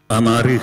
Анаарыы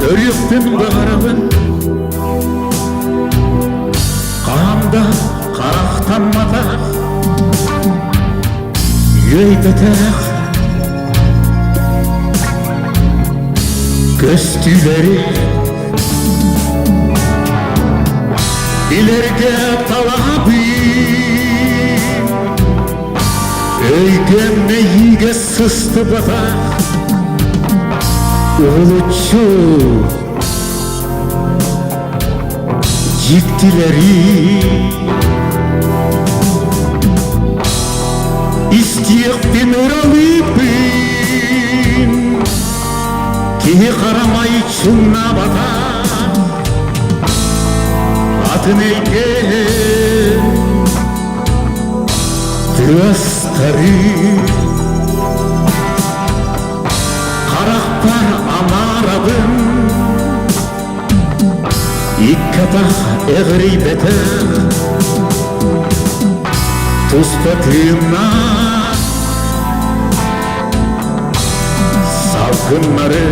Көрүөхпүн баҕарабын Хаһан да харахтамматах Үөйбэтэх Көстүүлэри Билэргэ талаһабын Өйгө мэйиигэ сыстыбатах Уһулуччу дьиктилэри Истиэхпин ыралыыбын Киһи харамай чуҥнаабатах Атын эйгэ Тыастары Харахпар анаарабын Икки атах эҕирийбэтэх Туспа тыыннаах Салгыннары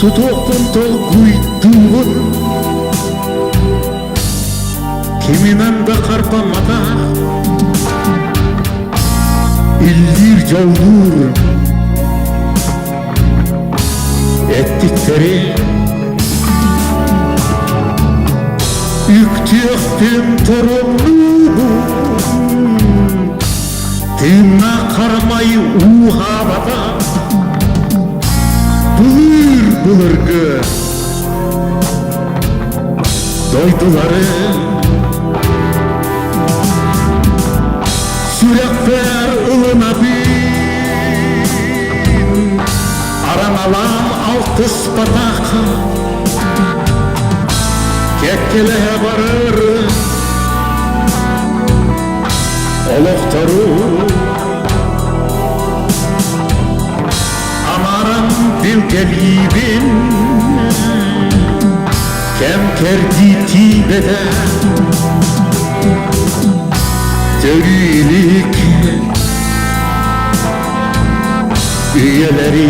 Тутуохпун толкуйдуубун Киминэн да харбамматах Иллиир дьоллуур Эттиктэри Үктүөхпүн торумнуубун Тыыннаах харамай ууһаабатах Былыр былыргы дойдулары Сүрэхпэр ылынабын Араҥалаан алтыспатах Кэккэлэһэ барар олохтору Амаран билгэлиибин Кэм кэрдии тиийбэтэ Төрүү илик үйэлэри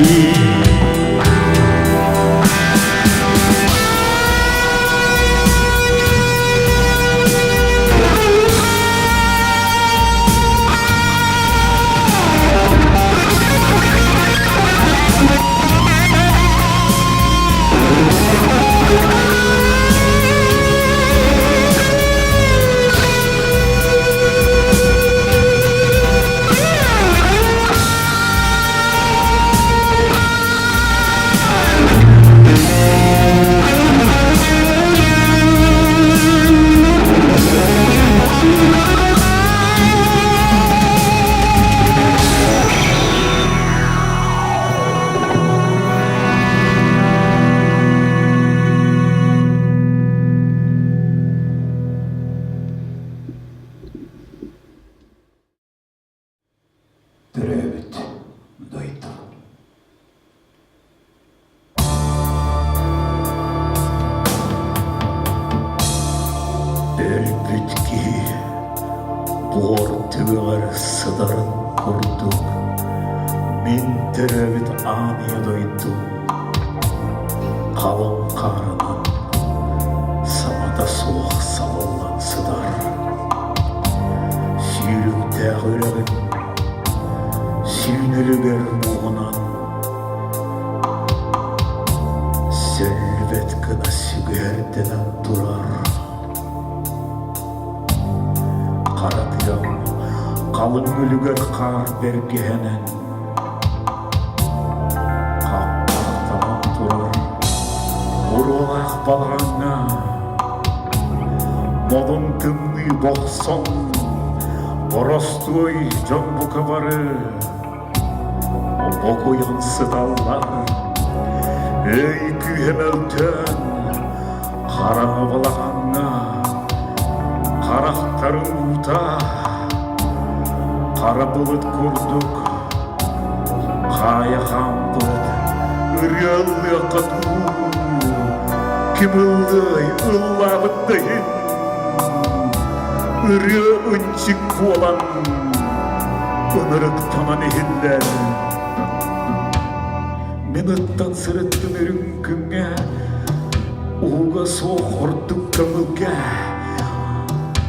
Буор түгэҕэр сытарын курдук мин төрөөбүт аан ийэ дойдум халыҥ хаарынан саҥата суох сабыллан сытар. Сүүрүктээх үрэҕим сүүнүлүгэр муоҕунан сөллүбэт гына сүгэһэрдэнэн турар. Хара тыам халыҥ үлүгэр хаар бэргэһэнэн хаппахтанан турар буруолаах балаҕаҥҥа модун тымныы бохсон боростуой дьон бука бары Бокуйан сыталлар, өй күүһэ мөлтөөн, хараҥа балаҕаҥҥа харахтарын уута хара былыт курдук хаайа хаампыт ырыа ыллыахха дуу, ким ыллыай ыллаабыт да иһин ырыа ынчык буолан ынырыктанан иһиллэр. Мин ыттан сырыттым үрүҥ күҥҥэ, уһуга суох ордук көҥүлгэ.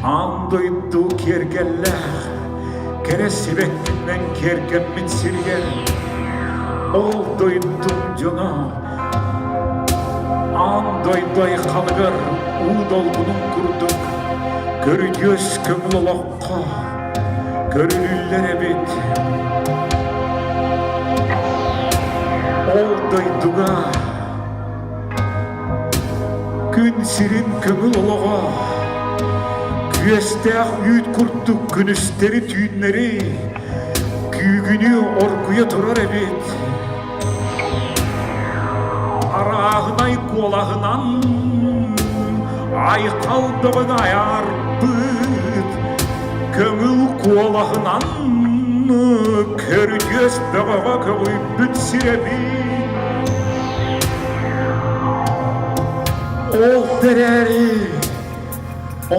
Аан дойду киэргэллээх, кэрэ сибэккинэн киэргэммит сиригэр ол дойдум дьоно аан дойду айхалыгар уу долгунун курдук көрүдьүөс көҥүл олоххо көрүлүллэр эбит. Ол дойдуга күн сирин көҥүл олоҕо күөстээх үүт курдук күнүстэри-түүннэри күүгүнүү оргуйа турар эбит. Арааһынай куолаһынан айхал бөҕөнү айаарбыт, көҥүл куолаһынан көрүдьүөс бөҕөҕө көҕүйбүт сирэбин. Ол тэрээри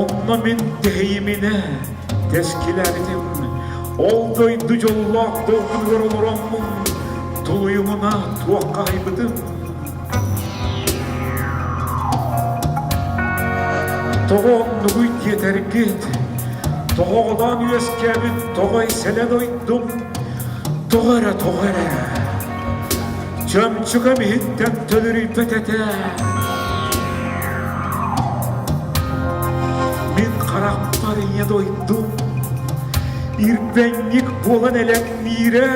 онно мин тэһийиминэ тэскилээбитим. Ол дойду дьоллоох долгунугар олороммун тулуйумуна туоххаһыйбытым. Тоҕо оннугуй диэтэргит, тоҕо оҕолоон үөскээбит тоҕой сэлэ дойдум, тоҕо эрэ, тоҕо эрэ чөмчөкөм иһиттэн төлөрүйбэт этэ. Мин харахпар ийэ дойдум ирбэнньик буолан элэҥниирэ,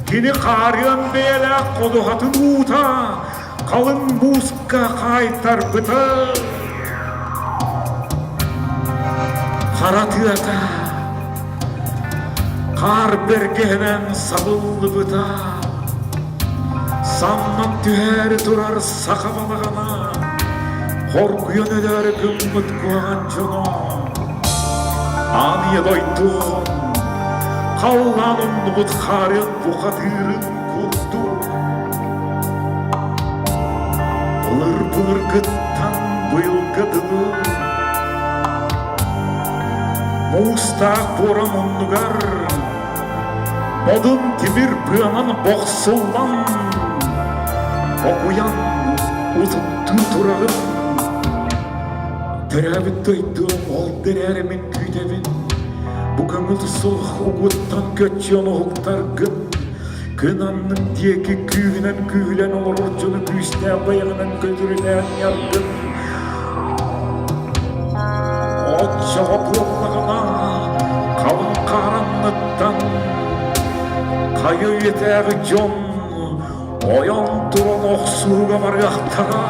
кини хаарыан бэйэлээх ходуһатын уута халыҥ мууска хаайтарбыта. Хара тыата хаар бэргэһэнэн сабыллыбыта, самнан түһээри турар саха балаҕана хоргуйан өлөөрү гыммыт куһаҕан дьоно аан ийэ дойдуон халлаан умнубут хаарыан бухатыырын курдук былыр-былыргыттан быйылга дылы муустаах буора муннугар модун тимир быанан бохсуллан окуйан утуктуу тураҕын Төрөөбүт дойдум ол дэрээри мин күүтэбин Бу көҥүл суох угуттан көччүйэн уһуктаргын Күн аннын диэки күүһүнэн күүһүлэн олорор дьону күүстээх байаҕынан көтүрүнээн ньаргын Оччоҕо буоллаҕына халыҥ хааранныттан хайа үйэтээҕи дьон ойон туран охсууга барыахтара.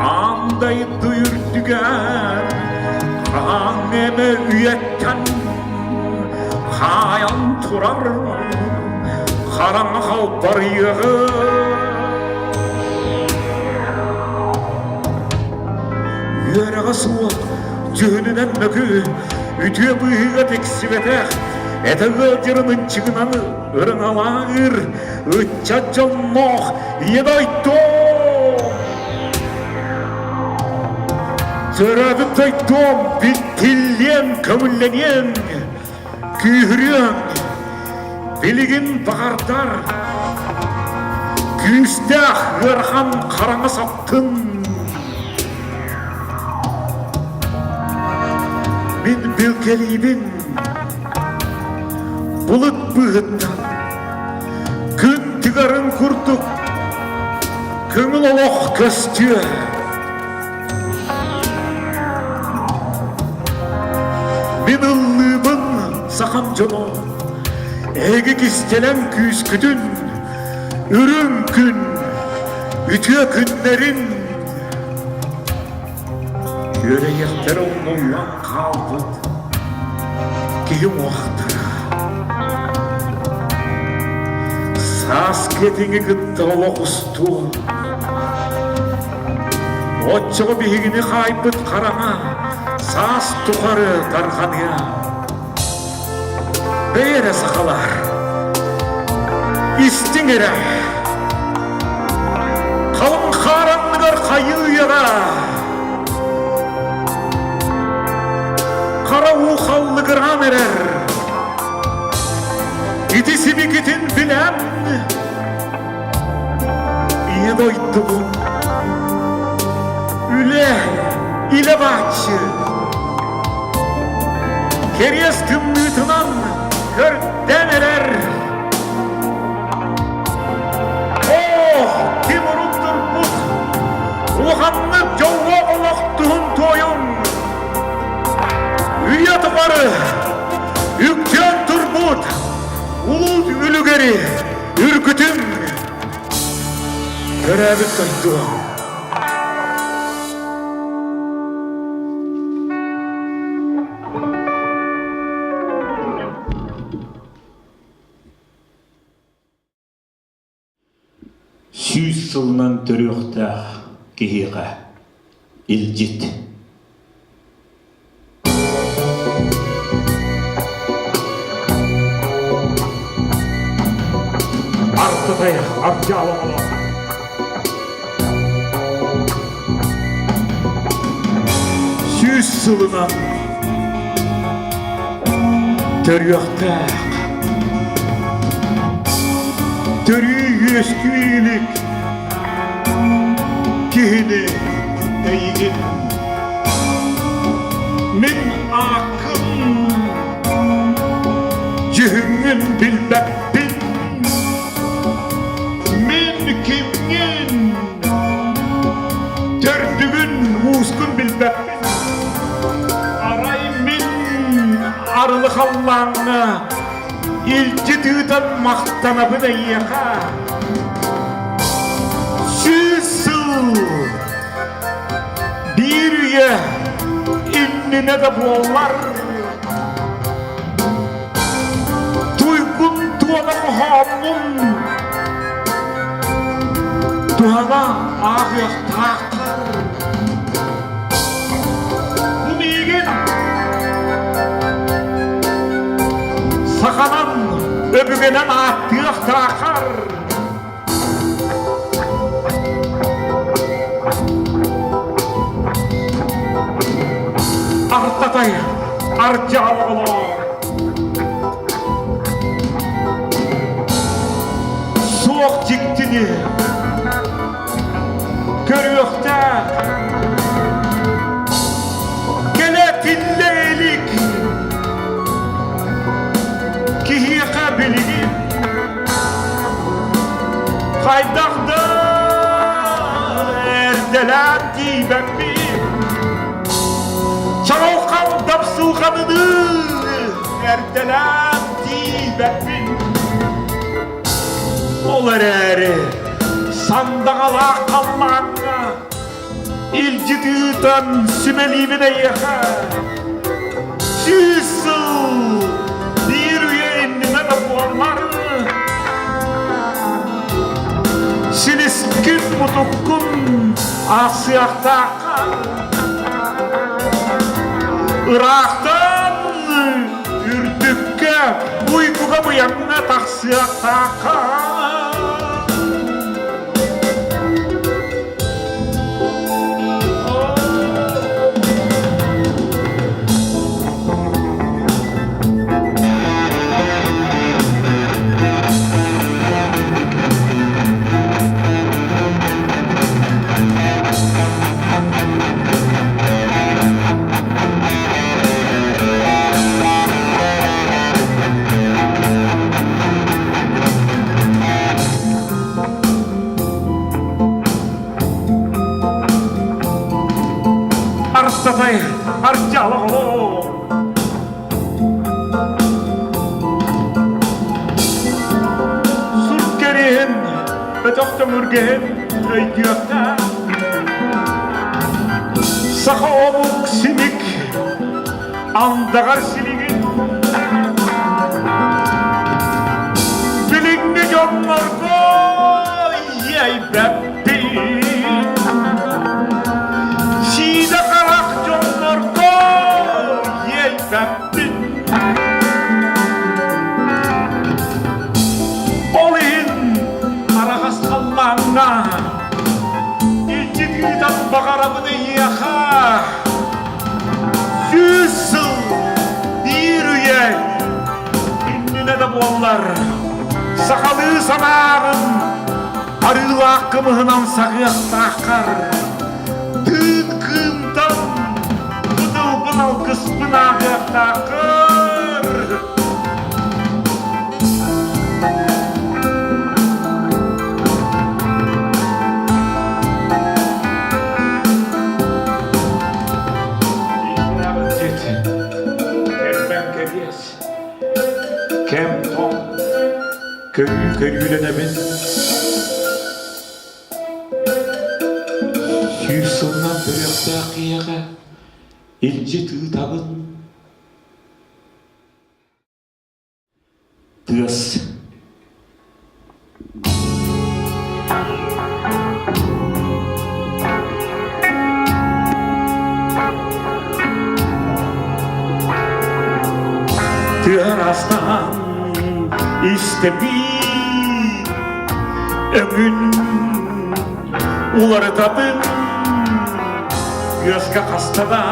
Аан дойду үрдүгэр хаһан эмэ үйэттэн хаайан турар хараҥа халбарыйыаҕы Үөрэҕэ суох дьүһүнүнэн мөкү үтүө быыһыга тиксибэтэх этэ ыалдьарын ынчыгынан ырыҥалаыр ыччат дьонноох ийэ дойду! Төрөөбүт дойдум биллиэн, көҥүллэниэҥ, күүһүрүөҥ. Билигин баҕардар күүстээх ыарахан хараҥа саптын. Мин билгэлиибин Былыт быыһыттан күн тыгарын курдук көҥүл олох көстүө. Мин ыллыыбын сахам дьоно, эһиги кистэлэҥ күүскүтүн, үрүҥ күн, үтүө күннэрин Үөрэйиэхтэрэ умнуллан хаалбыт киһи уҥуохтара. Сааскы этиҥи кытта олох устуо. Оччоҕо биһигини хаайбыт хараҥа саас тухары тарҕаныа. Бэйэ эрэ сахалар, истиҥ эрэ, халыҥ хаар анныгар хайыы үйэҕэ хара уу халлыгыраан эрэр. Ити сибикитин билэн, ийэ дойдубун үлэ илэ бааччы Кэриэс тымныытынан көрдөн эрэр. Оо, ким урут турбут, улаханнык дьоллоох олох туһун туойуҥ. Үйэ тухары үктүөн турбут улуу үлүгэри үргүтүҥ. Төрөөбүт дойдуом. Сүүс сылынан төрүөхтээх киһиэхэ илдьит Артатай Абдьаал оҕолоох Сүүс сылынан төрүөхтээх төрүү үөскүү илик киһини эйигин Мин ааккын дьүһүҥҥүн билбэппин Мин кимҥин төрдүгүн уускун билбэппин Арай мин арылы халлааҥҥа илдьит ыытан махтанабын эйиэхэ Сүүс сыл биир үйэ иннинэ да буоллар Туйгун туона хоһооммун туһана ааҕыахтаахтар. Бу миигин саханан өбүгэнэн ааттыахтаахар. Артатай ардьаал оҕолоор Суох дьиктини көрүөхтээх кэлэ тиллэ илик киһиэхэ билигин Хайдах да эрдэлээн тиийбэппин Чаҕылхан дапсылҕаныныы эрдэлээн тиийбэппин Ол эрээри сандаҕалаах халлааҥҥа Илдьит ыытан сүмэлиибин эйиэхэ Сүүс сыл биир үйэ иннинэ да буоллар Силискин мутуккун аахсыахтаахха Ыраахтан үрдүккэ уйгуга быйаҥҥа тахсыахтаахха Ардьалаҕолоор! Сур кэриһин, өтөх төҥүргэһин өйдүөхтээх. Саха омук симик, андаҕар силигин билиҥҥи дьоннорго иэйбэппин. Сиидэ харах дьоннорго иэйбэппин. Ол иһин араҕас халлааҥҥа илдьит ыытан баҕарабын эйиэхэ. 100 сыл биир үйэ иннинэ да буоллар сахалыы санааҕын арыылаах кымыһынан саҕыахтааххар тыын кыымтан бу тылбын алгыспын ааҕыахтааххар. Кэммэн кэриэс, кэм тоҥ, көрүү көрүүлэнэбин. 100 сылынан төрүөхтээх киһиэхэ илдьит ыытабын. Тыас Тыараастаан истэбин өҥүн уларытабын Күөскэ хаста да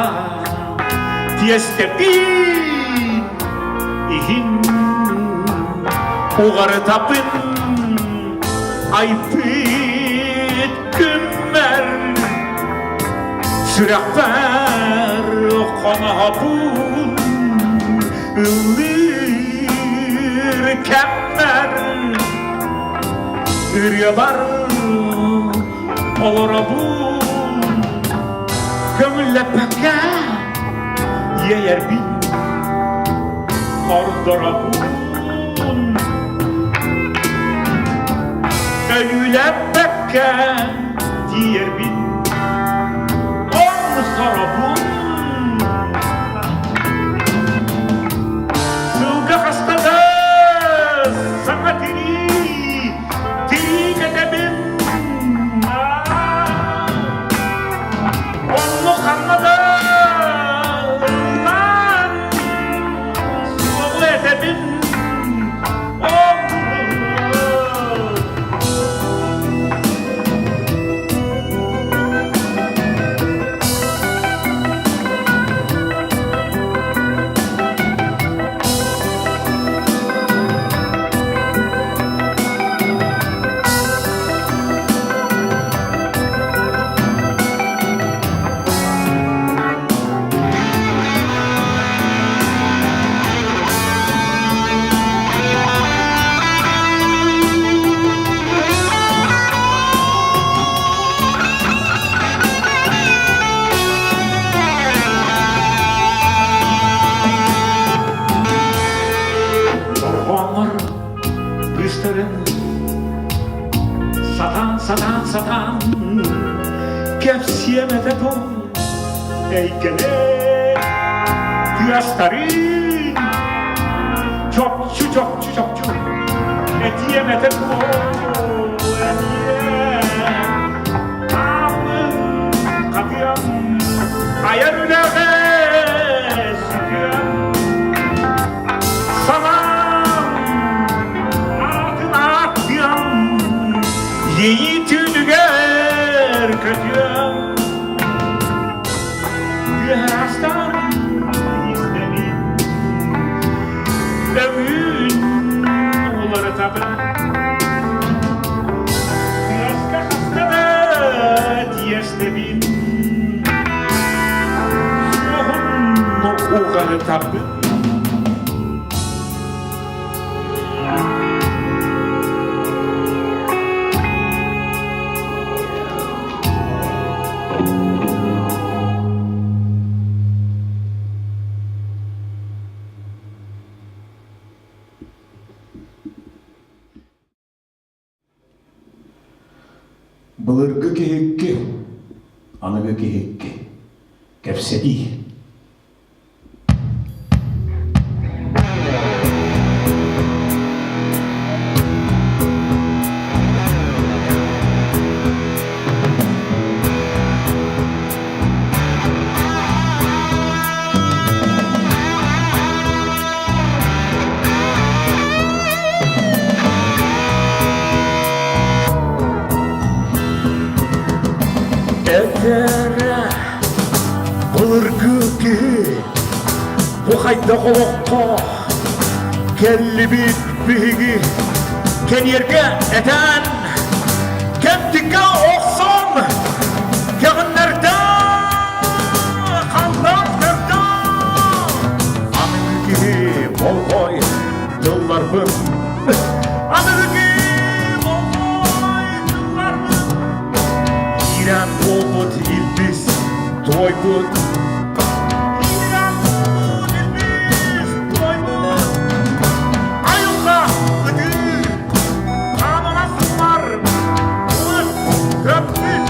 тиэстэбин иһин уҕарытабын айбыт күммэр сүрэхпэр хоноһобун ыллыыр кэммэр ырыабар олоробун көҥүллэппэккэ иэйэрбин ордоробун өлүүлэппэккэ тиийэрбин омсоробун сылга хаста да саҥа тирии тирии кэтэбин Онно ханна да ыллаан суоҕу этэбин. Дорҕооҥҥор быыстарын сатаан, сатаан, сатаан кэпсиэм этэ тыл эйгэлэр тыастарын чопчу, чопчу, чопчу этиэм этэ дуо этиэм ааммын хатыам айар үлэҕэ сүтүөм Санаам аатын ааттыам, иэйии түүнүгэр көтүөм. Үөһэстан истэбин, өҥүн уларытабын. Тыаска хаста да тиэстэбин, суоһун уҕарытабын. Былыргы киһикки, аныгы киһикки. Кэпсэтии. Этэрэ былыргы киһи бу хайдах олоххо кэллибит биһиги кэниэргэ этэн кэмтиккэ охсон кэҕиннэрдэ хантан көрдө аныгы киһи болҕой тылларбын аныгы киһи болҕой тылларбын Киирэн буолбут илбис туойбут Киирэн буолбут илбис туойбут Айылҕа ытыыр хаамана сыммар Былыт көппүт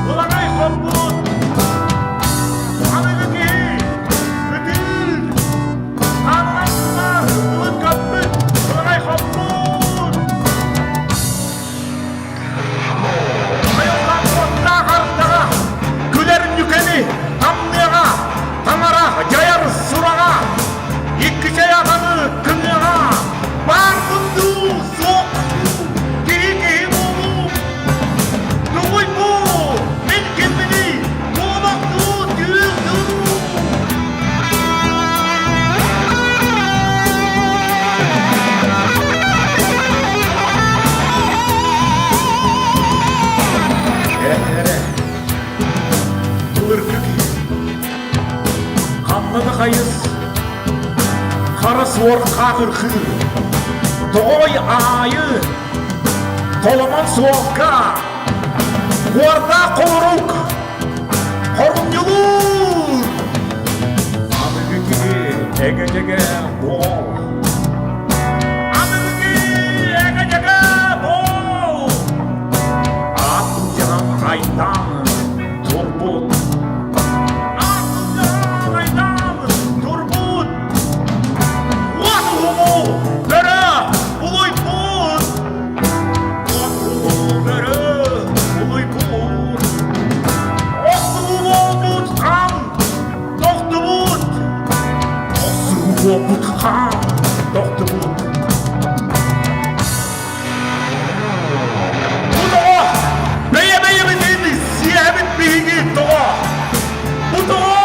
былаҕай хоппут Аныгы киһи ытыыр хаамана сыммар Былыт көппүт былаҕай хоппут Айылҕа уоттаах ардаҕа, күлэр ньүкэни тамныаҕа, таҥара дьайар сураҕа, иккичэй аҕаны кыныаҕа, баарбын дуу, суохпун дуу, киһи киһи буолуум, тугуй бу, мин кимминий, куобах дуу, түүл дуу? Эрэ, былыргы киһи ханна да хайыс, хара суор хаатырхыыр, тоҕой аайы толомон суолга Уордаах холорук хорумньулуур! Аныгы киһи эгэ-дьэгэ буол! Аныгы киһи эгэ-дьэгэ буол! Аат былдьаһан айдаан турбут! Аат былдьаһан айдаан турбут! Уот уһуму бөрө улуйбут! Тохтубут! Бу тоҕо бэйэ-бэйэбитин сиэһэбит биһиги тоҕо? Бу тоҕо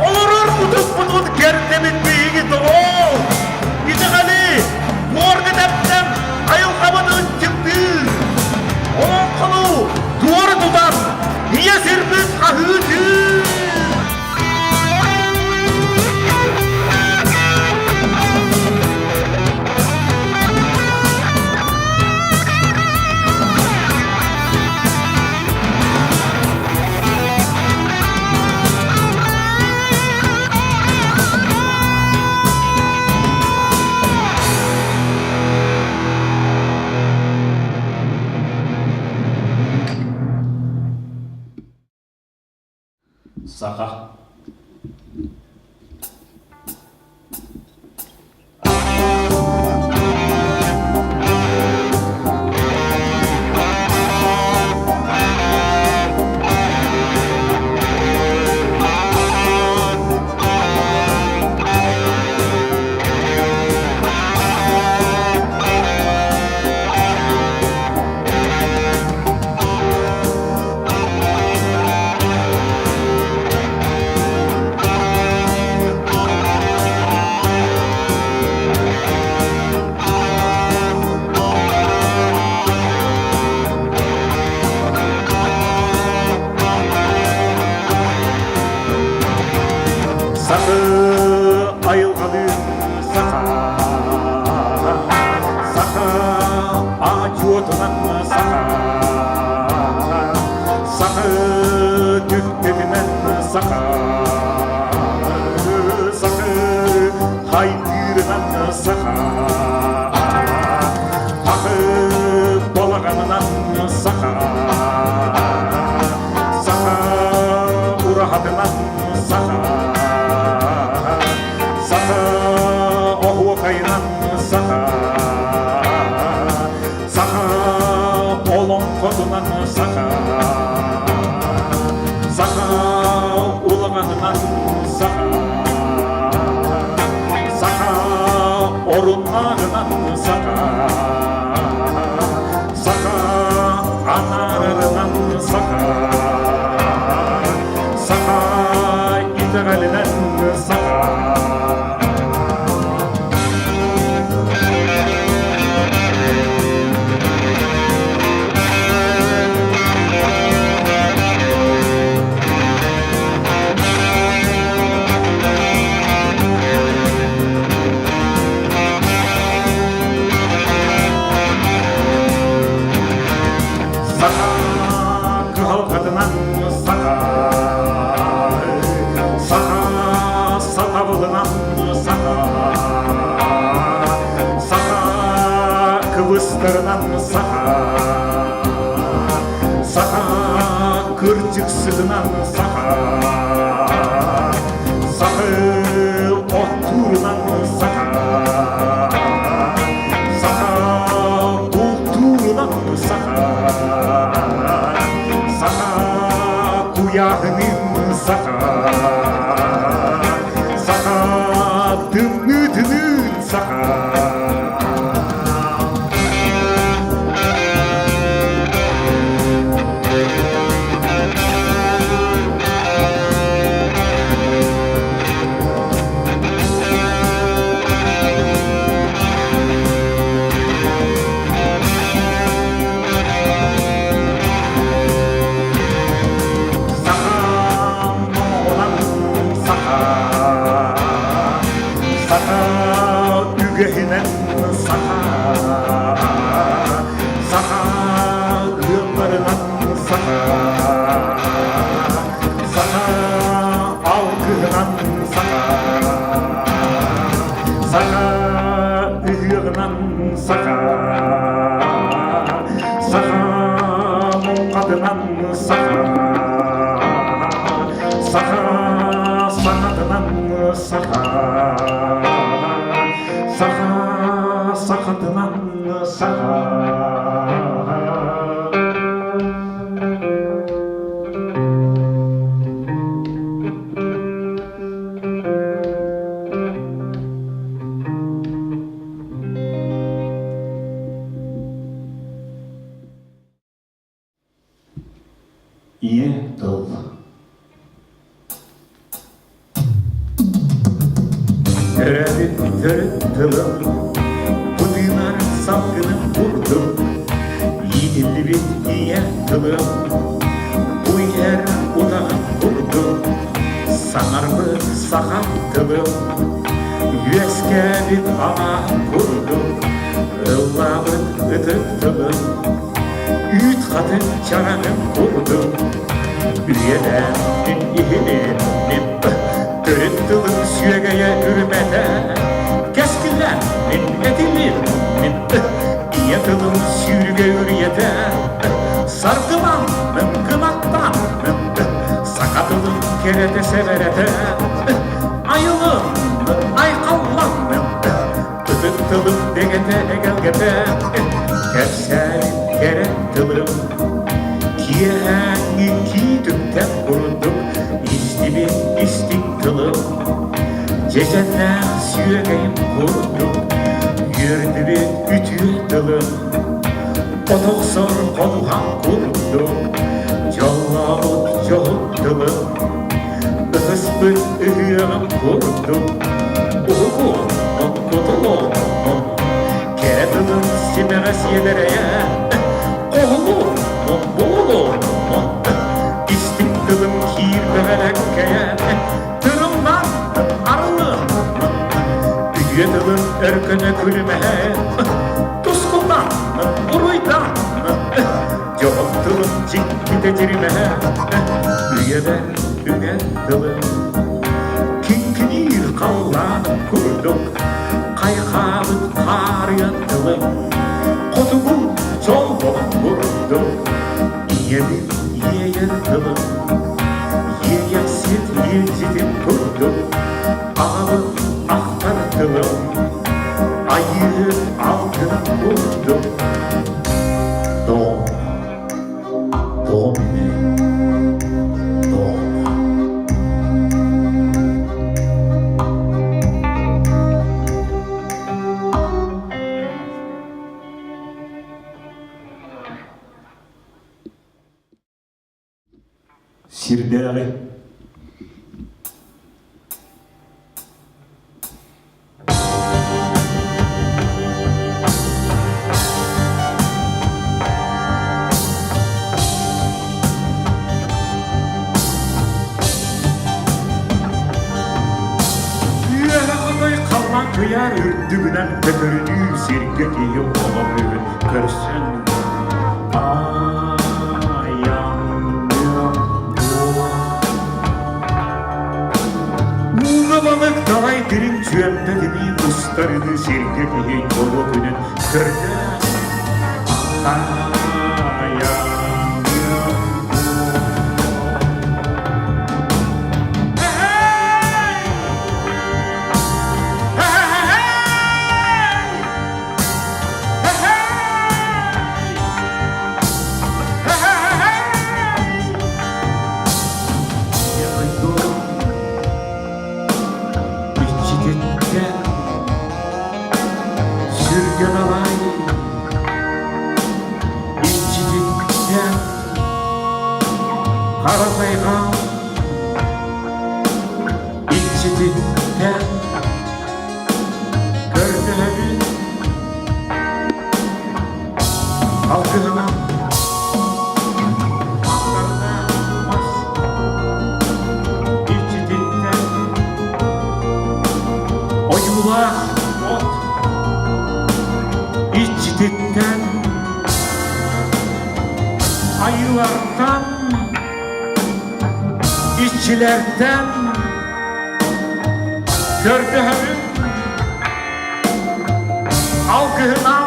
олорор мутукпутун кэрдэбит биһиги тоҕо? Итэҕэли буорга тэптэн айылҕабыт ынчыктыыр. Олоҥхону туора тутан ийэ сирбит хаһыытыыр. Саха. олоҥхотунан саха, саха улаҕатынан саха, саха оруннааҕынан саха, саха анаарарынан саха, саха итэҕэлинэн саха. Саха кыһалҕатынан саха, саха сатабылынан саха, саха кыбыстарынан саха, саха кырдьыксытынан саха, саха оттуурунан саха, саха бултуурунан саха, саха куйааһынын саха, саха тымныытынын саха. Сахам номоҕунан саха, саха үгэһинэн саха, саха ыалларынан саха, саха алгыһынан саха, саха ыһыаҕынан саха, саха муҥхатынан саха, саха саҥатынан саха, саха сахатынан саха. Ийэ тыл Төрөөбүт төрүт тылым, бу тыынар салгыным курдук, иитиллибит ийэ тылым, бу иһэр утаҕым курдук, саҥарбыт саха тылым, үөскээбит аҕа курдук, ыллаабыт ытык тылым, үүт хатыҥ чараҥын курдук, үйэлээх иһилинним, төрүт тылым сүөгэйэ үрүмэтэ, кэскиллээх мин этилинним, ийэ тылым сүүрүгэ үрүйэтэ, саргылан кынаттан саха тылын кэрэтэ сэбэрэтэ, айылын айхаллан ытык тылым дэгэтэ эгэлгэтэ, кэпсээбит кэрэ тылым киэһээҥҥи киитүктэн курдук истибит истиҥ тылым, дьэдьэннээх сүөгэйим курдук үөрдүбүт үтүө тылым, отохсор ходуһам курдук дьоллообут дьоһун тылым, ытыспыт ыһыаҕым курдук уһугун оккутулуон кэрэ тылым симэҕэ сиэдэрэйэ хоһулун буолун истиҥ тылым киирбэҕэлэккэйэ тырымнан арылын үтүө тылым өркөнө күлүмэһэ тускуллан уруйдан дьоһун тылым дьиктитэ дьиримэһэ үйэбэр үгэ тылым киҥкиниир халлаан курдук хайхаабыт хаарыйан тылым хотугу чолбон курдук ийэбин иэйэр тылым иэйэхсит илдьитин курдук аҕабын ахтар тылым айыы алтын курдук дом. Сирдээҕи Үөһэ хотой халлаан кыйаар үрдүгүнэн көтөрүнүү сиргэ киһи олоҕун көрсөн Ууга балык далай дириҥ чүөмпэтинии устарыныы сиргэ киһи дьоло күнүн көрдө. Иччититтэн сүргэн алай иччититтэн хара тайҕам иччититтэн көрдөһөбүн Алгыһынан аттарда мас иччититтэн ойуулаах от иччититтэн айыылартан иччилэртэн көрдөһөбүн алгыһынан.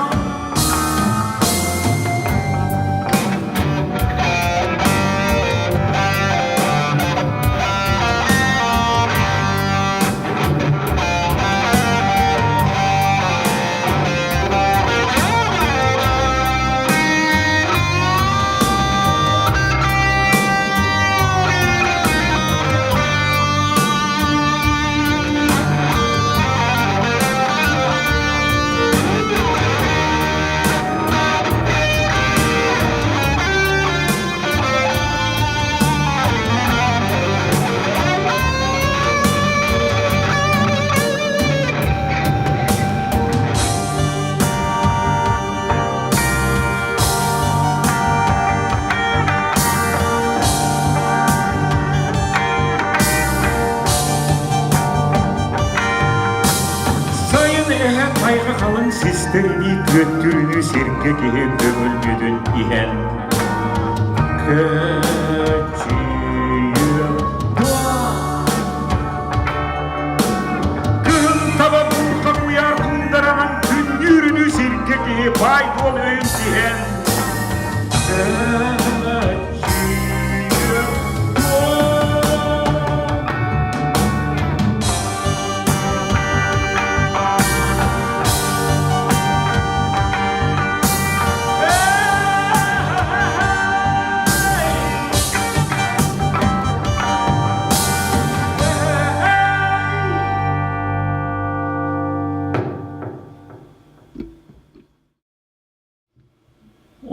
Сайын эһэ тайҕа халыҥ систэринии күөттүрүнүү сиргэ киһи көҥүлгүтүн иһэн көччүйүө дуо? Кыһын таба буурҕа куйаар туундаранан күннүүрүнүү сиргэ киһи баай дуол өйүн тиһэн көччүйүө дуо?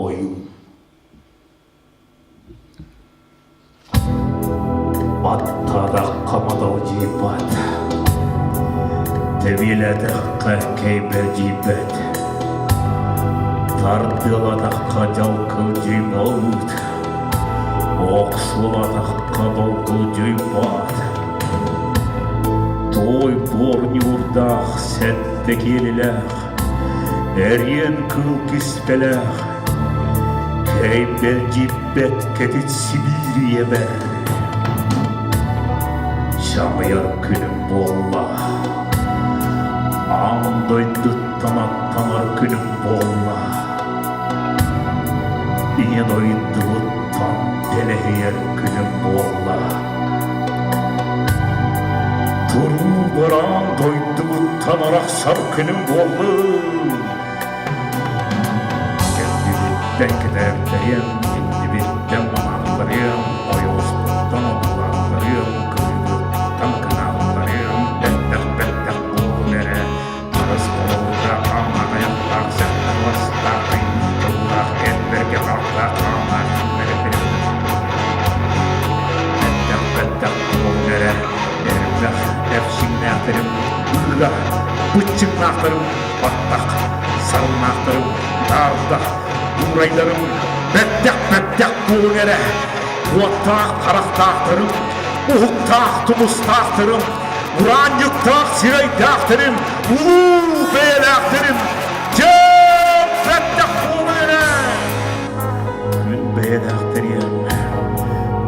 Ойуу Баттаатахха маталдьыйбат, тэбиэлээтэххэ кэйбэлдьийбэт, тардыалаатахха дьалкылдьыйбалыыт, охсуолаатахха долгулдьуйбат. Туой буор ньуурдаах сэттэ киэлилээх, эриэн кыл киспэлээх, Кэйбэлдьийбэт кэтит Сибиирийэбэр Чаҕыйар күнүм буолла, аан дойдуттан аттанар күнүм буолла, Ийэ дойдубуттан тэлэһийэр күнүм буолла. Туруу бараан дойдубуттан арахсар күнүм буолла. Кэннибиттэн кэтээбиттэриэм, иннибиттэн манаабыттарыам, ойоҕоспуттан одуулаабыттарыам, кырыыбыттан кынаабыттарыам, бэттэх-бэттэх буоллун эрэ, харыс холобурга хаама тайахтаах, сэттэ бастаах, тыллаах, эрбэргэ хааллаах, хааллаах, Тыыннаахтарым баттах, сарыннаахтарым таардах, дуурайдарым бэттэх-бэттэх буолуҥ эрэ, уоттаах харахтаахтарым, уһуктаах тумустаахтарым, ураанньыктаах сирэйдээхтэрим, улуу бэйэлээхтэрим, дьэ бэттэх буолуҥ эрэ! Күн бэйэлээхтэриэм,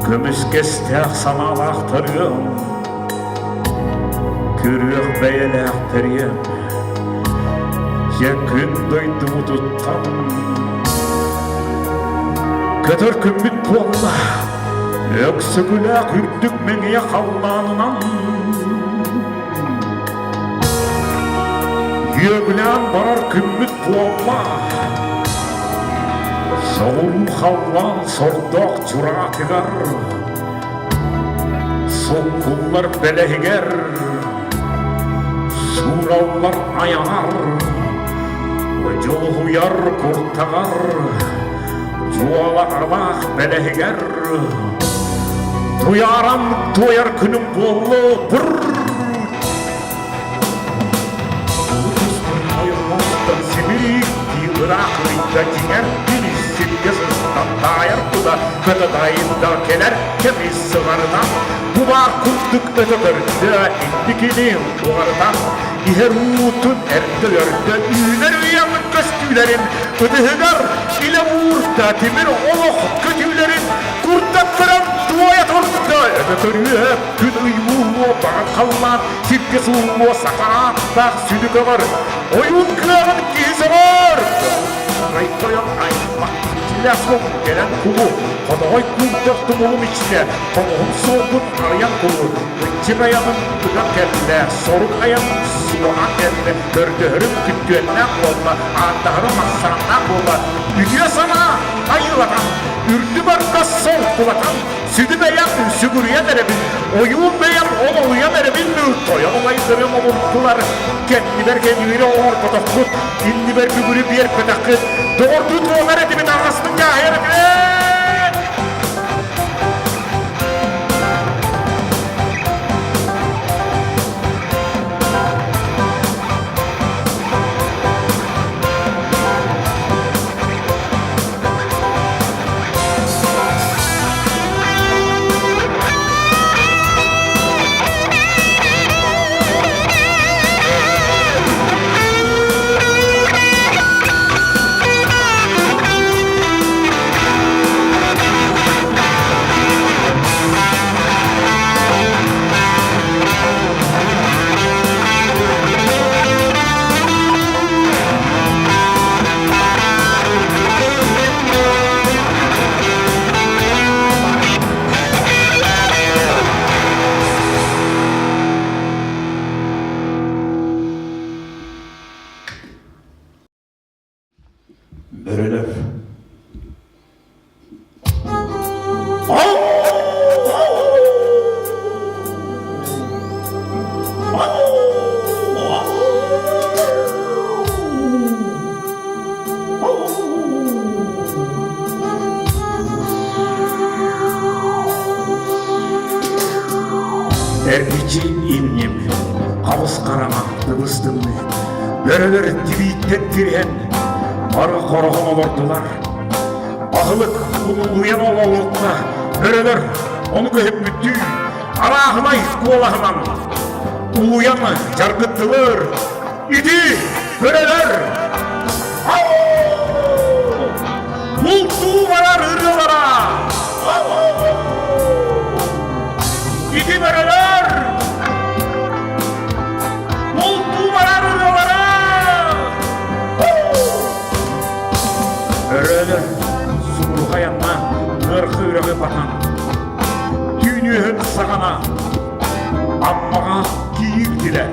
көмүскэстээх санаалаахтарыам, Көрүөх бэйэлээхтэриэм, дьэ күн дойдубутуттан Көтөр күммүт буолла, Өксөкүлээх үрдүк мэҥиэ халлаанынан Үөгүлээн барар күммүт буолла, Соҕуруу халлаан сордоох чураатыгар Суккуллар бэлэһигэр, суураллар айаҕар, дьулуһуйар куртаҕар, дьуола арбаах бэлэһигэр туйааран туойар күнүм буоллу быр Симириктии ыраах ыйда дьиҥэр күнүс сиргэ сыстан таайар тута көтө дайында кэлэр кэми сыҕарытан бу баар курдук өтө көрдө инникини уҕарытан иһэр уутун эрдэ өрдө үүнэр үйэҕин көстүүлэрин ытыһыгар илэ уурда тимир олох көтүүлэрин курдат көрөн туойа турда өтө көрүө Күн ый ууллуо, баҕар халлаан, сиргэ сууллуо, саха ааттаах сүдү көҕөр, ойуун кыаҕын киһи сөҕөр! Арай тойон аймах иччилээх суох кэлэн кулу, хотоҕой куурдах тумулум иччитэ, хомуһум суолбун арыйан кулу, ыччык айаным ыган кэллэ, сорук айаным суоһаан кэллэ, көрдөһөрүм күттүөннээх буолла, ааттаһарым ахсааннаах буолла, үтүө санаа айыылатан, үрдү барда солкулатан, Сүдү бэйэм сүгүрүйэн эрэбин, ойуун бэйэм олоруйан эрэбин, тойон убайдарым омуртулар, кэннибэр кэҥиири оҥорботоххут, иннибэр бүгүрү биэрбэтэххит, доҕордуу туонар этибит аҕаспын дьааһыйар этибит! Бөрөлөр Эргиччи имним, хабыс хараҥа ыбыс-тымныы, бөрөлөр тибииттэн тириһэн, бары хороҕон олордулар. Аһылык улуйан олордо, бөрөлөр ону көһүппүттүү, арааһынай куолаһынан улуйан дьаргыттылар. Ити бөрөлөр! Бултуу барар ырыалара! Ити бөрөлөр! Бултуу барар ырыалара! Өрөөлөр субурҕайанна ыархы үрэҕи батан түүн үөһүн саҕана Аммаҕа киирдилэр.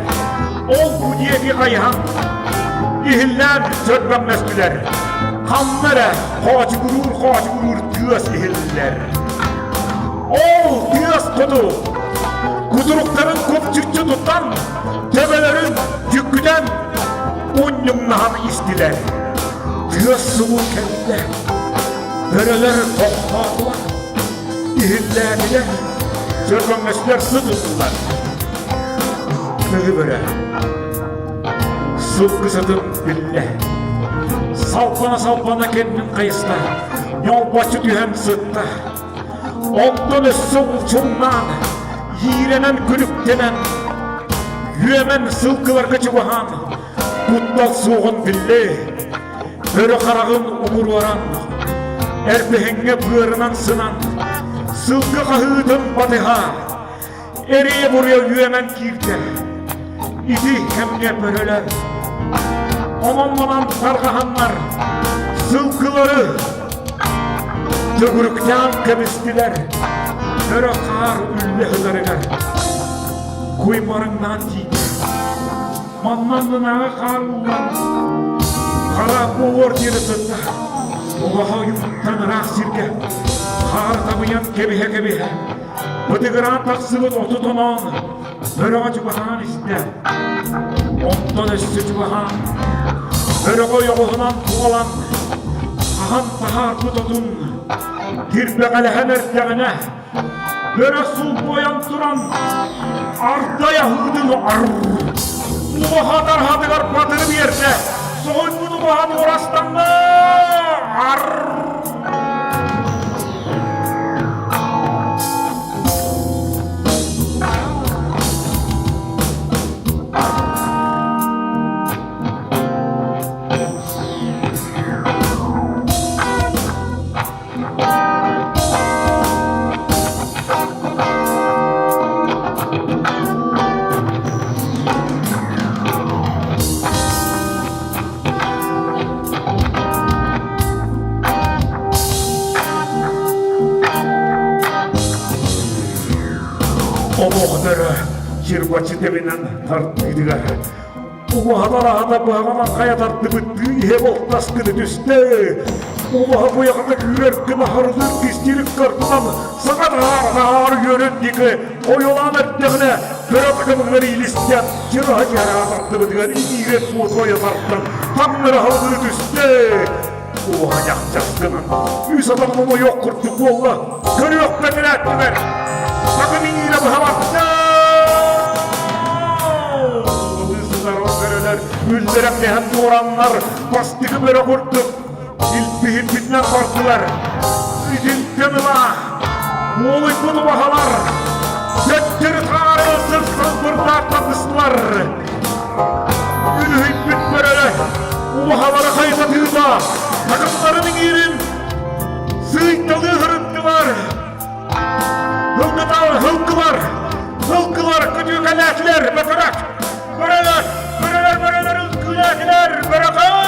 Ол бу диэки хайыһан иһиллээн сөрбөҥнөстүлэр. Ханна эрэ хоочугуруур-хоочугуруур тыас иһиллэр. Ол тыас хоту кутуруктарын купчуччу тутан, төбөлөрүн дьүккүтэн унньуҥнаһан истилэр. Тыас субу кэллэ. Бөрөлөр тохтоотулар. Иһиллээтилэр, сөргөҥнөстүлэр сытыллар. Тыһы бөрө. сылгы сытын биллэ. Салпана-салпана кэннин хайыста, ньолбоччу түһэн сытта. Онтон өссө улчумнаан, иирэнэн күлүктэнэн, үөмэн сылгыларга чугаһаан, куттал суоҕун биллэ. Өрө хараҕын умуруоран, эрбэһиҥҥэ быарынан сынан, сылгы хаһыытын батыһа, эрийэ-буруйа үөмэн киирдэ. Ити кэмҥэ бөрөлөр онон-манан тарҕаһаннар сылгылары төгүрүктээн кэбистилэр. Бөрө хаар үллэ сытарыгар куймарыҥнаан тиийдэ. Манна аннынааҕы хаар ууллан хара буолуор диэри сытта. Улаха ойууттан ыраах сиргэ хаар табыйан кэбиһэ-кэбиһэ бытыгыраан тахсыбыт оту тоноон бөрөҕө чугаһаан истэ. Онтон өссө чугаһаан бөрөҕө ойоҕоһунан туолан хаһан таһаарбыт отун тирбэҕэлэһэн эрдэҕинэ Бөрө сулбуйан туран ардай аһыытын убаһа тарһатыгар батыры биэрдэ. Соһуйбут убаһа дуорастанна. Олохторо чирбаччы тэбинэн тардыытыгар Убаһалар аһата быһаҕынан хайа тардыбыттыы иһэ болтас гына түстэ. Убаһа куйахата күүрэр гына харылыыр кистиирик картынан саҥа таһаар үөрэн диэки ойолоон эрдэҕинэ көрө такымыгар иилистэн чыраһа дьараҕа тардыбытыгар иирэ туотуойа тартан таҥнары халгыы түстэ. Убаһа ньахчас гынан үс атаҕынан ойох курдук буолла. Көрүөх бэтэрээттилэр. Такым иҥиирэ быһа барда. Сытар бөрөлөр үллэрэҥнэһэн туораннар бастакы бөрө курдук илбиһирбитинэн бардылар. Итинтэн ыла уолуйбут убаһалар төттөрү-таары сырсан бырдаах тардыстылар. Үлүһүйбүт бөрөлөр убаһалары хайҕатыыта такымнарын иҥиирин Сыыйталыы сырыттылар! Һылгытар, һылгылар! Һылгылар күтүүкэлээтилэр, бөтөрөк! Бөрөлөр, бөрөлөр, бөрөлөр үҥкүүлээтилэр, бөрөкөөт!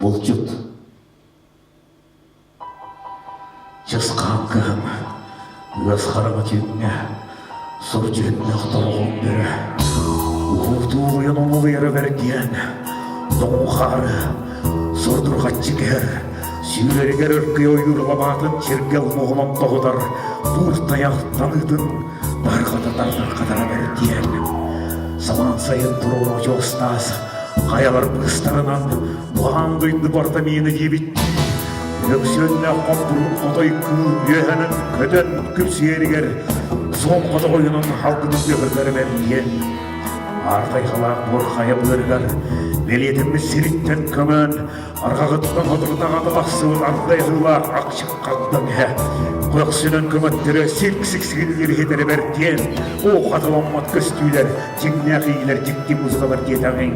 Булчут Чысхаан кыһын ыас хараҥа түүҥҥэ сур дьүһүннээх торҕон бөрө уһуутууруйан омулуйара бэргиэн тоҥуу хаары сурдурҕаччы кэһэр сүүрэригэр өркүй ойуур лабаатын чиргэл муоһунан тоһутар буур тайах таныытын барҕата тардархатара бэргиэн самаан сайын туруору очуостаас хайалар быыстарынан буһаан дойду барыта миэнэ диэбиттии Өксүөннээх хомпуруун хотой кыыл үөһэнэн көтөн күпсүөрүгэр суон хотоҕойунан халгынын тыаһыргар бэргиэн аар тайҕалаах буор хайа быарыгар. Бэлиэтэммит сириттэн көмөн, арҕаҕыттан хотурдаҕата тахсыбыт ардайыылаах акчык хагдаҥ иһэ көхсүнэн көмөттөрө сирк-сиксигиллир иһитэрэ бэртиэн, оо хатыламмат көстүүлэр, дьиҥнээх иилэр дьикти музыкалар диэтэҕиҥ.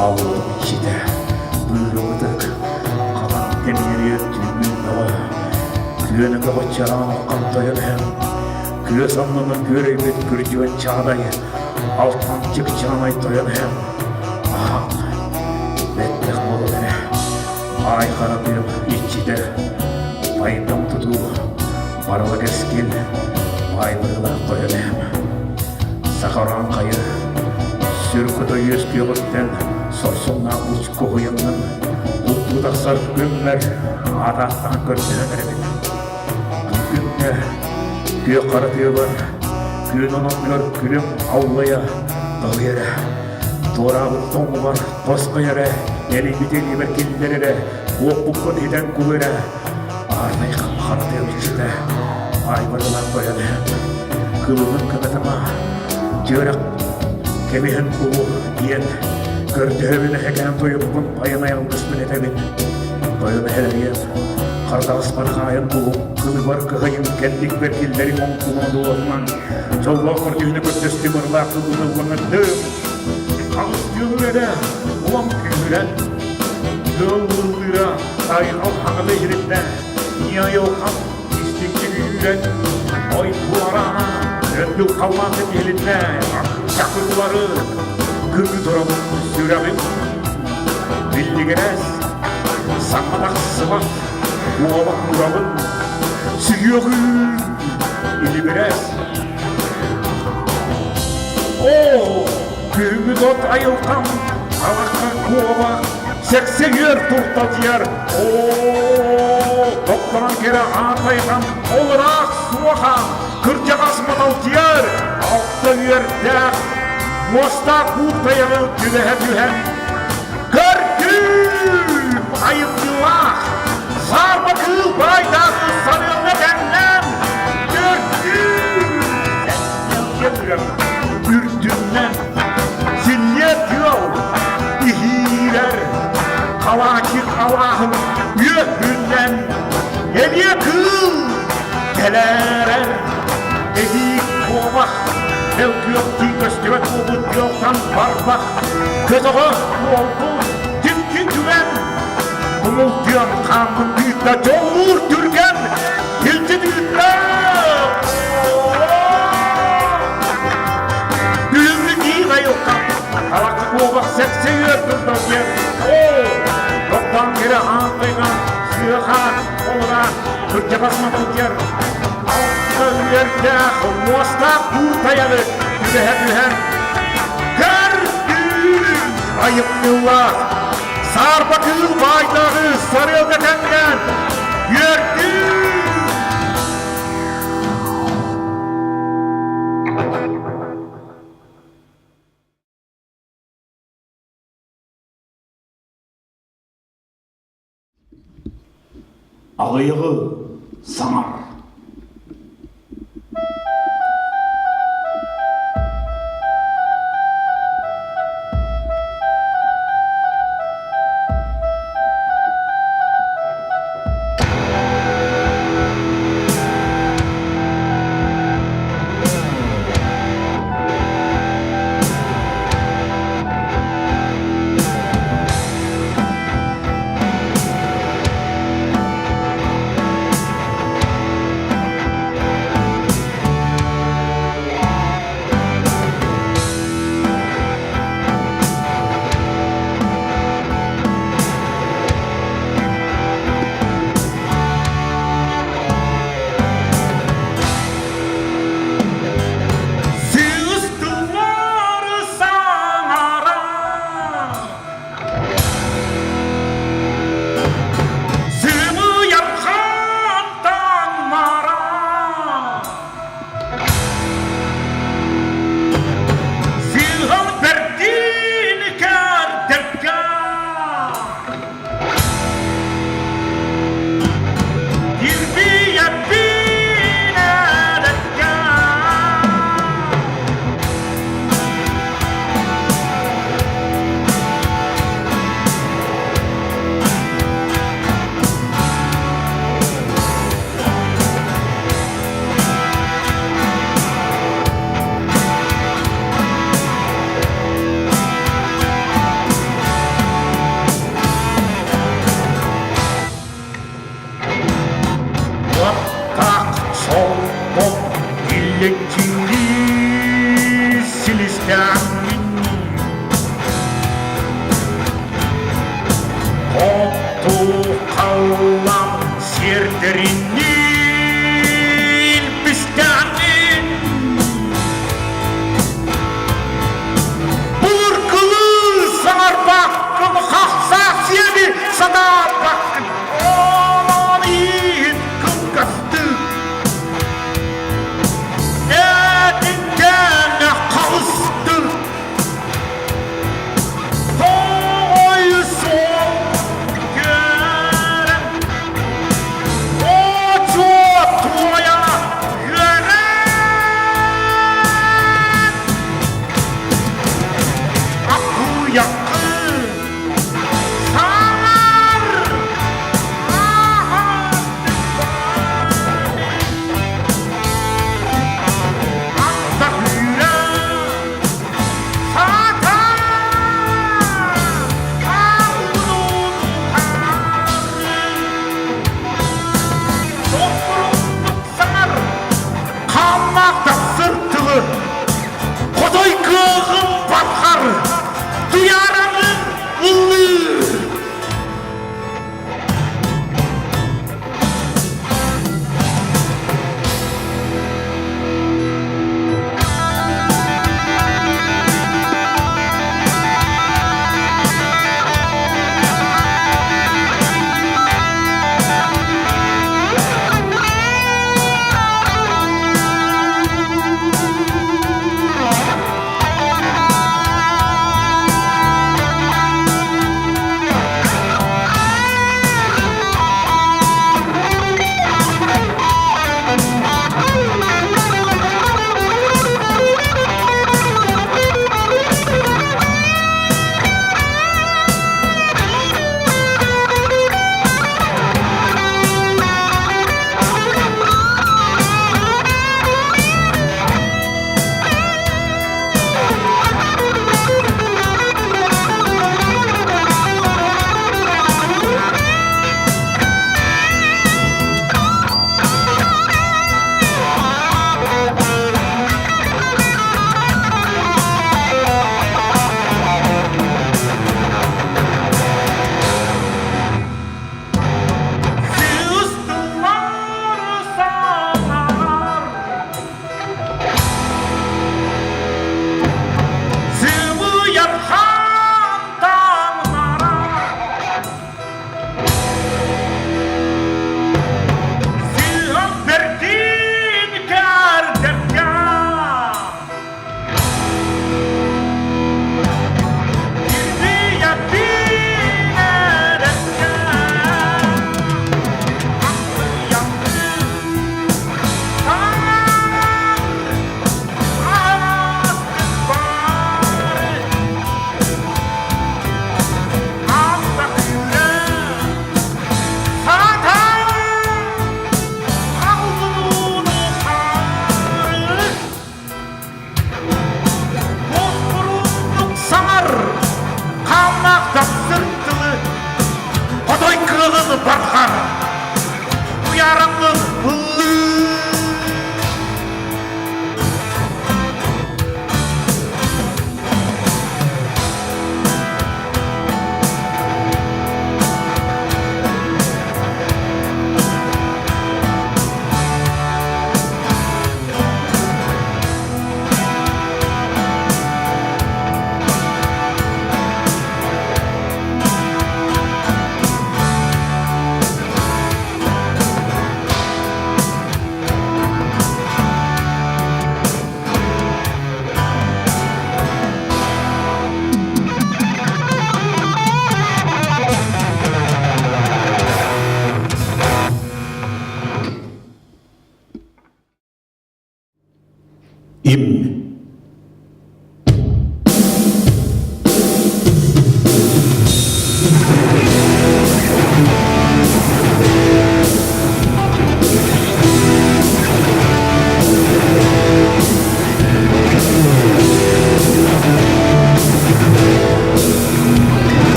Ааллыбытым иччитэ, быырабытык, хатан тэмиэрийэр түүҥҥүн бөҕө, күөнэ көҕө чараан хантайан иһэн, күөс аннынан күөрэйбит күрдьүгэн чаадай, алтан чыпчаанай тойон иһэн, аһаҥ, бэттэх буолан эрэ, Аай хара тыам иччитэ, пайдам тутуу, барыла кэскил, баай быһыылаах тойон эһэм. Саха урааҥхайы, сүр кута үөскүөҕүттэн сорсуннаах бучку уһуйаҥҥын бултуу тахсар күммэр аатаахтаан көрдөһөн эрэбин. Күҥҥэ күөх хара тыабар күөн ононугар күлүм аллайа тоһуйа эрэ. Туораабыт тоҥмар тосхой эрэ, элийбит илиибэр киллэр эрэ, уоппуккун иһитэн кулу эрэ. Аартай хара тыам иччитэ, айбарылаах тойон эһэм. Кылынын кынатыма, дьүөрэх кэбиһэн кулу диэн көрдөһөбүн эһэкээн тойоппун айанай алгыспын этэбин. Тойон эһэлэриэм, хардаҕаспар хаайан кулум, кылыбар кыһайым, кэлликпэр киллэрим оҥкулун дуолатынан, дьоллоох көрдүһүнэ көрдөстүм ырылаах тылбын ыллаҥырдым. Хаҕыс тыалы эрэ улам күүһүрэн, тыал ыллыыра айхал хаҥата иһилиннэ, ийэ айылҕам истиҥник үүрэн, ой туораана өндүл халлаан иһилиннэ, чакырылары кыргы турабын сүрэҕим биллигирэс, саҥа тахсыбат, уола куурабын, сүһүөҕүм илибирэс. Оо, күһүҥҥү от айылҕам, талахха куобах, сэксэгиэр туртатыйар. Оо, тохторон кэрэ аатайҕам, ол ыраах суоха, кырдьаҕас маталтыйар, алта үөрдээх, муостаах куур тайаҕы түбэһэ түһэн, көрдүүм айымньылаах, саарба кыыл баайдаах сарыалга тэҥнээн, көрдүүм үрдүнэн силлиэ тыал иһиирэр халаачык алааһын үөһүнэн элиэ кыыл тэлээрэр эһиик куобах мөлкүөхтүү көстүбэт буолбут тыалтан барбах көтөҕө буолбут дьикти түгэн Тумул тыам хааммын тыытта дьоллуур түргэн илдьит ыытта Күһүҥҥү киин айылҕа Алакы куобах сэксэйиэр тылдан диэн Оо, тохтоон кэрэ аан тайҕа сыаха олора кырдьаҕас маталдьар Алта үөрдээх муостаах куур тайаҕы түбэһэ түһэн Көрдүүр айымньылаах Саарба кыыл баайдааҕы сарыалга тэҥнээн үөрдүү! Аҕыйаҕы саҥар.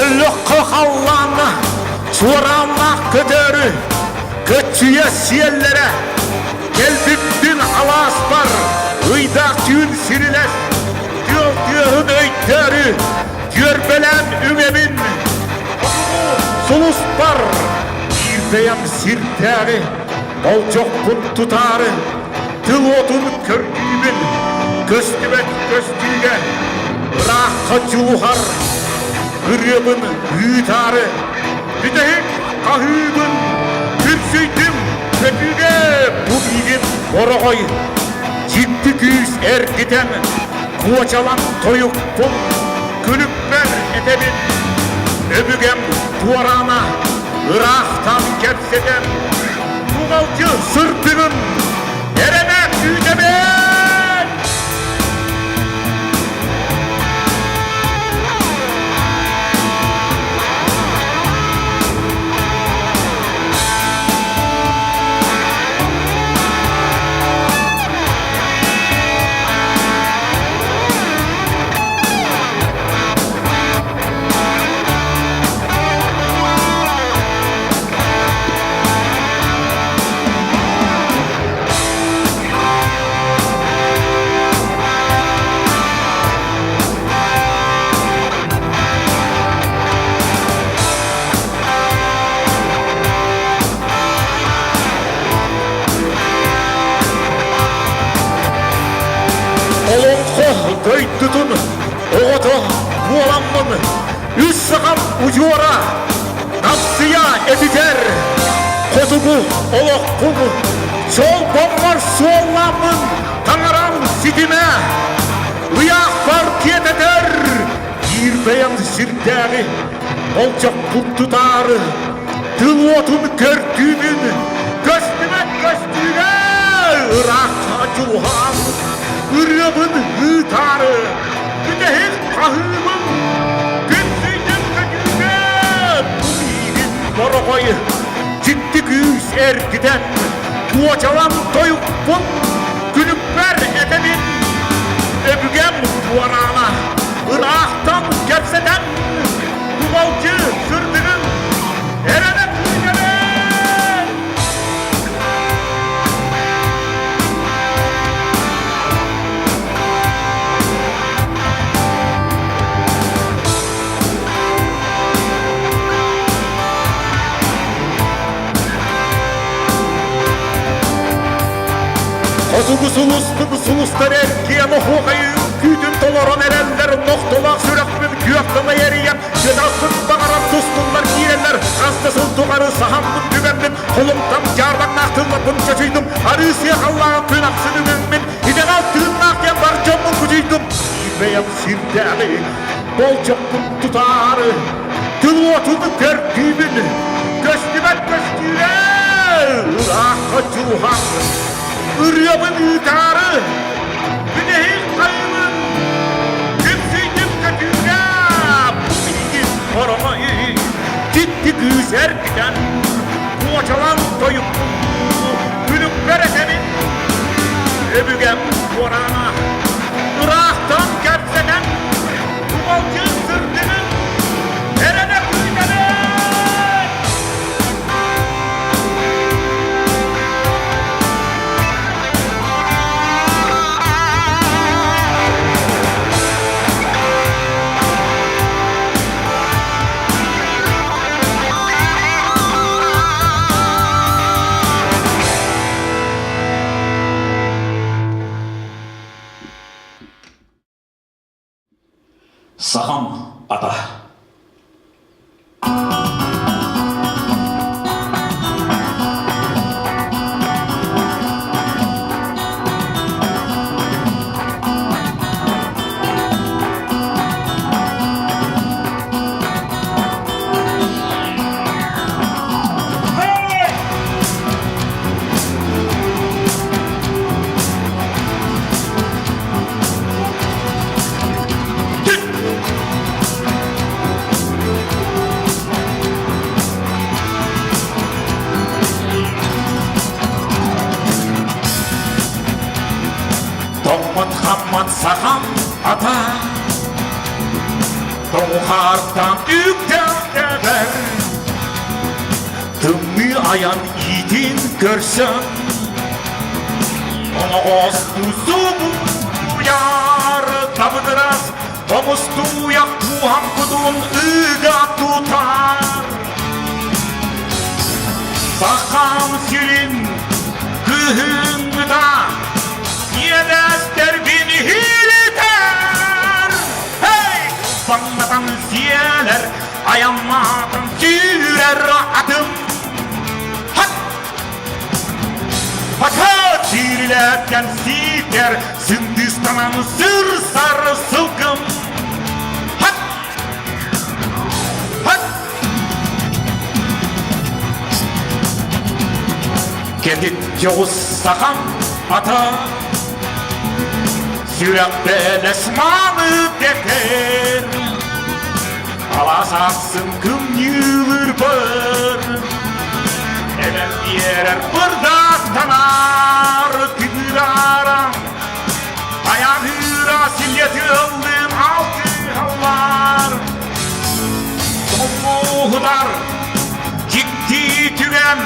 Өллөххө халлааҥҥа чуорааннаах көтөөрү көччүйэ сиэллэрэ кэлбиппин алааспар ыйдаах түүн сирилэс тыал тыаһын өйдөөрү түөрбэлээн үҥэбин хотугу сулуспар биир бэйэм сирдээҕи болдьохпун тутаары тыл уотун көрдүүбүн көстүбэт көстүүгэ ыраахха дьулуһар ырыабын ыытаары бүтэһик хаһыыбын күпсүйдүм көтүүгэ бу миигин бороҕой дьикти күүс эргитэн куочалан тойукпун күлүкпэр этэбин өбүгэм туораана ыраахтан кэпсэтэн Нугалдьы сырдыгын эрэнэ күүтэбин! Олоҥхо дойдутун оҕото буоламмын үс сахам удьуора Тапсыйа этитэр хотугу олохпун чолбоммор суолламмын таҥарам ситимэ ыйаахпар тиэтэтэр биир бэйэм сирдээҕи болдьохпун тутаары тыл уотун көрдүүбүн көстүбэт көстүүгэ ыраахха дьулуһан ырыабын ыытаары бүтэһик хаһыыбын күн сүйдүн көтүүгэ миигин бороҕой дьикти күүс эргитэн куочалан тойукпун күлүкпэр этэбин өбүгэм туораана ыраахтан кэпсэтэн тубалдьы сырдыгын эрэнэ күүтэбин. Хотугу сулуспун сулустар эргиэн оһуохайы күүтүн толорон эрэллэр нохтолоох сүрэхпин күөх тылай эрийэн Кыталбыт баҕарар тустуллар киирэллэр хас да сыл тухары саһаммын түгэммин холумтан дьаарбаҥнаах тылларбын чочуйдум арыы сыа халлаан күн ахсын үҥэммин итэҕэл тыыннаах диэн бар дьоммун кучуйдум бэйэм сирдээҕи болдьохпун тутаары тыл уотун көрдүүбүн көстүбэт көстүүрэ ыраахха дьулуһан ырыабын ыытаары бүтэһик хайыбын күпсүйдүм көтүүгэ бу миигин хороҕой дьикти күүс эргитэн куочалан тойукпун күлүкпэр этэбин өбүгэм туораана ыраахтан кэпсэтэн тубалдьын сырдыгын эрэнэ күүтэбин. Сахам. Хаартан үктэл тэбэр Тымныы айан иитин көрсөн Оноҕос субуйар табыгырас Хомустууйах кууһан кутун ыга тутар Сахам сирин кыһыҥҥыта Иэдэстэрбин иһилитэр Эй, баҥнатан сиэлэр, айаммаатан сүүрэр атым Хат! Хата сиирилэттэн сиитэр, сындыыстанан сырсар сылгым Хат! Хат! Кэтит дьоҕус сахам ата Сүрэхтэлэс мааны дэтэр Алаас ахсын кымньыылырбар Эбэм биэрэр бырдахтанар Тыгыраарам Айаныыра силиэтыллыын алтыһаллар Тоҥуһутар дьикти түгэн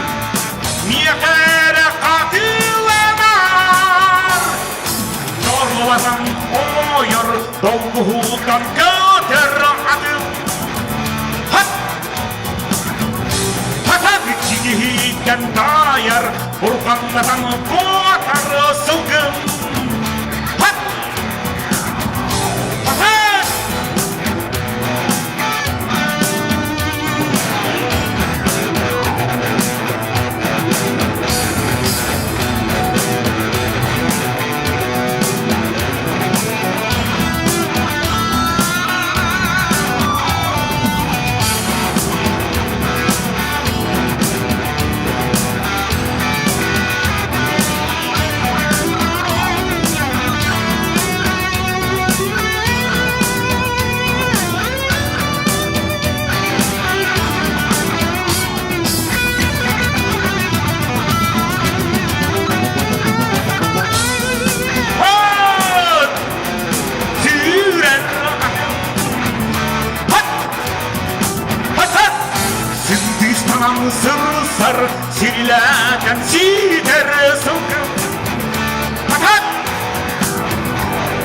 Миэхэ эрэ хатыланар Торлатан ойор долгуһутан көтөр атым Хат! Хатат киһиттэн таайар Бурҕаҥнатан куотар сылгым Хат! Хатат! Хат! Сүүрэн Хат! Хат! Сындыстанан сырсар, сирилээтэн сиитэр сылгым. Хат!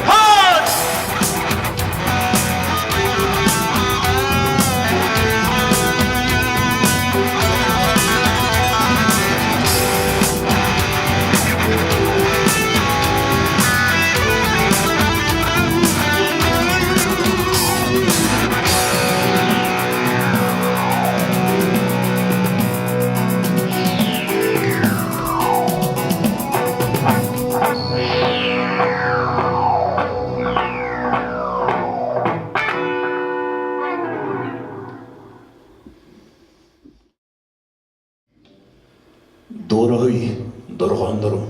Хат! Дуораһый дорҕооннорум.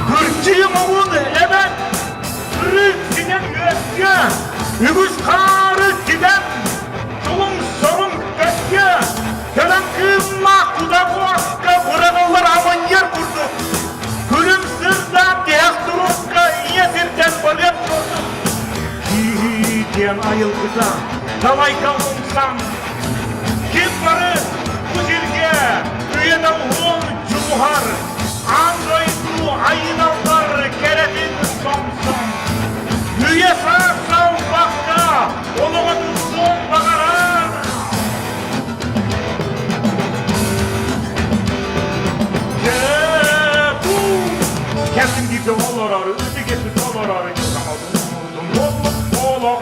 Кырдьыым угун эбэн, ырыт синэн үөскэ, үгүс хаары ситэн, Тугун-сорун көскө, кэлэн кыымнаах куда-куоска быраҕыллар амынньар курдук, күлүм сырдаан тиһэх турукка ийэ сиртэн барыах курдук. Киһи диэн айылгыта далайга умсан, ким бары бу сиргэ үйэтэ уһун дьулуһар, аан дойду айыналлар кэрэтин сомсон. Үйэ саас салбакка олоҕун суон баҕарар. Дьэ, кэлин диэки олорор, ытыгы толорор, олох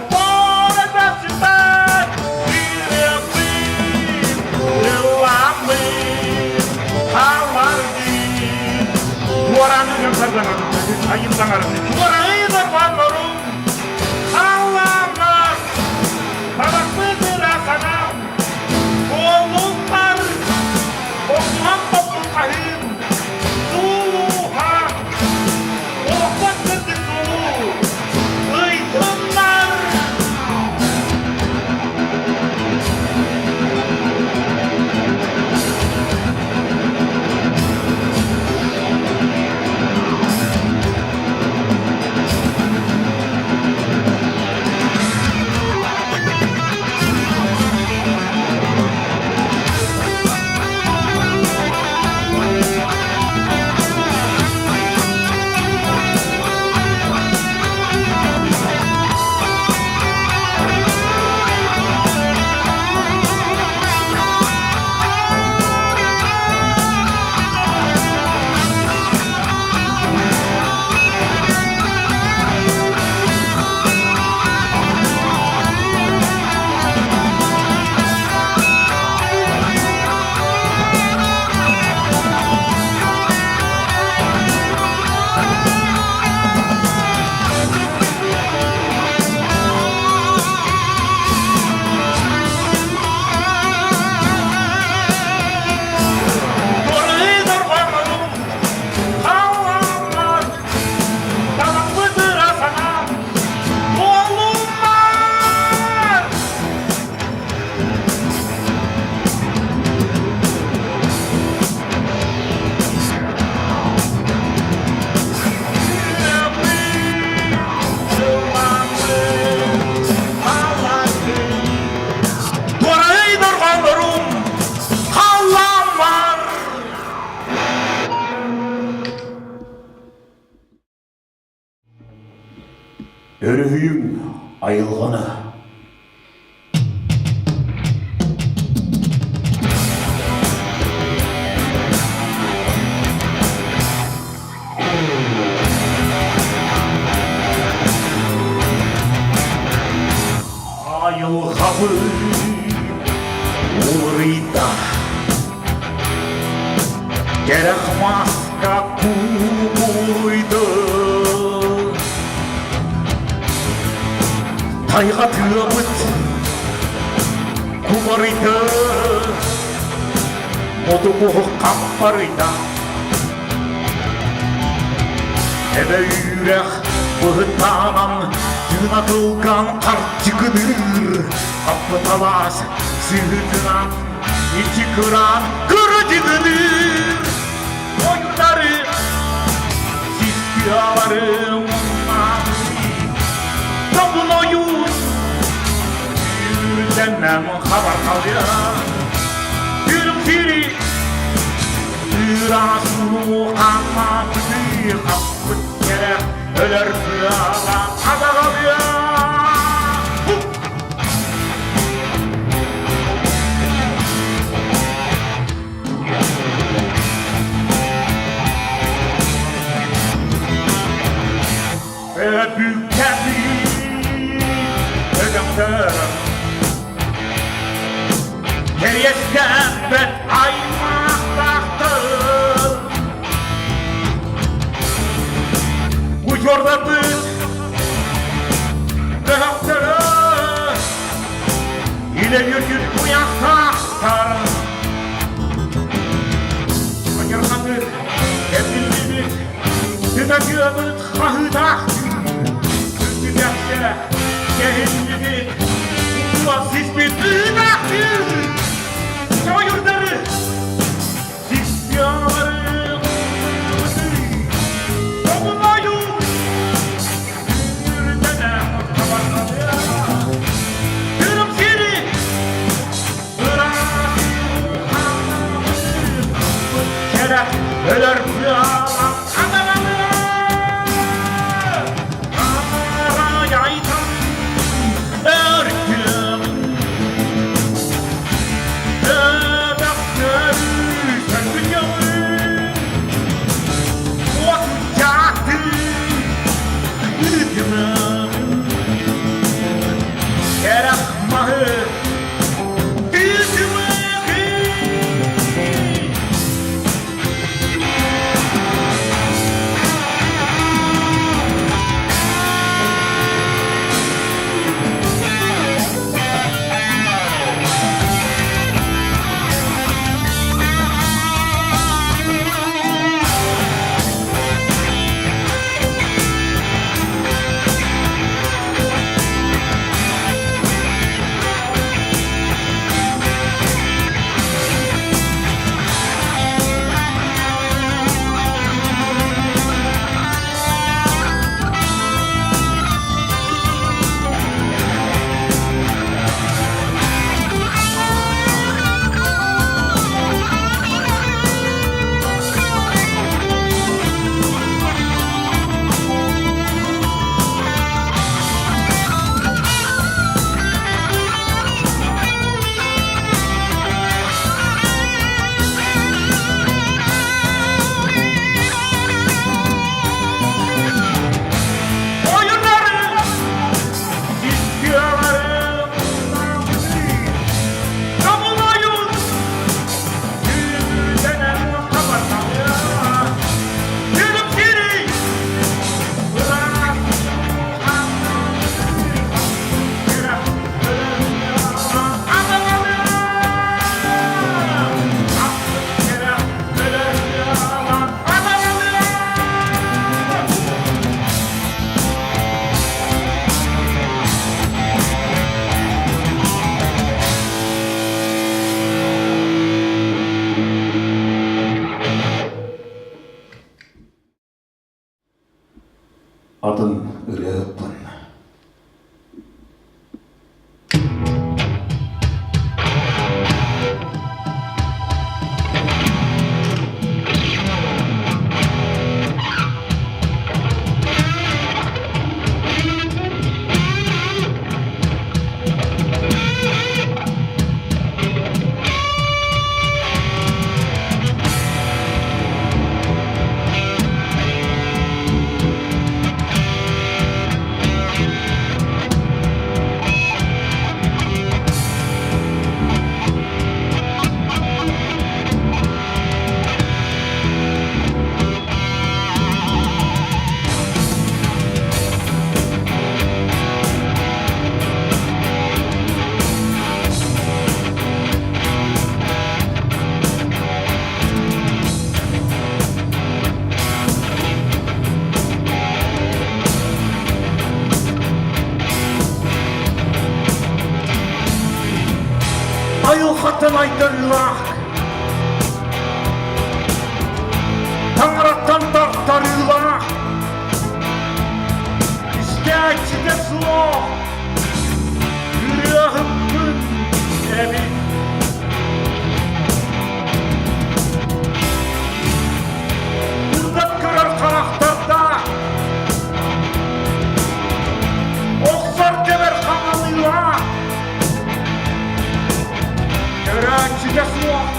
Өрүһүйүҥ айылҕаны. Айылҕабыт уларыйда. Кэрэх маска кууруйда. Тайҕа тыабыт кубарыйда. Хотугу хаппарыйда. Эбэ үрэх быһыттаанан тыына тылган хартикыныыр Аппыталаас сыһытынан ичи кыраан кырдьыгыныыр Ойуттары сискиалары Тобун ойуун Үрдэннэн хабар халыа Үрүҥ сири Ыраас ууну хаамматыы хаппыт кэрэ өлөр быаҕа хадаҕалыа. Өбүкэбит өтөхтөрө Кэриэстээбэт аймахтаахтар Удьуордарбыт бөһөхтөрө Илэ үрдүк туйахтаахтар Аньырҕанык кэтиллибит Тытатыабыт хаһыытаах Күндүтэхсэ кэһиллибит Уот сиспит ыытаахтыыр Чойурдары Сиспиалары Тобунойу Үрдэнэ табарҕалыа Күрүм сири Ыраах Кэрэх өлөр быаҕа Кэрэх маһы Атын ырыаһыппын. Айылҕаттан айдарыылаах, таҥараттан тартарыылаах, истээччитэ суох ырыаһыппын эбит. Курдат көрөр харахтардаах, охсор кэбэр хаҥалыылаах, Көрөөччүтэ суох.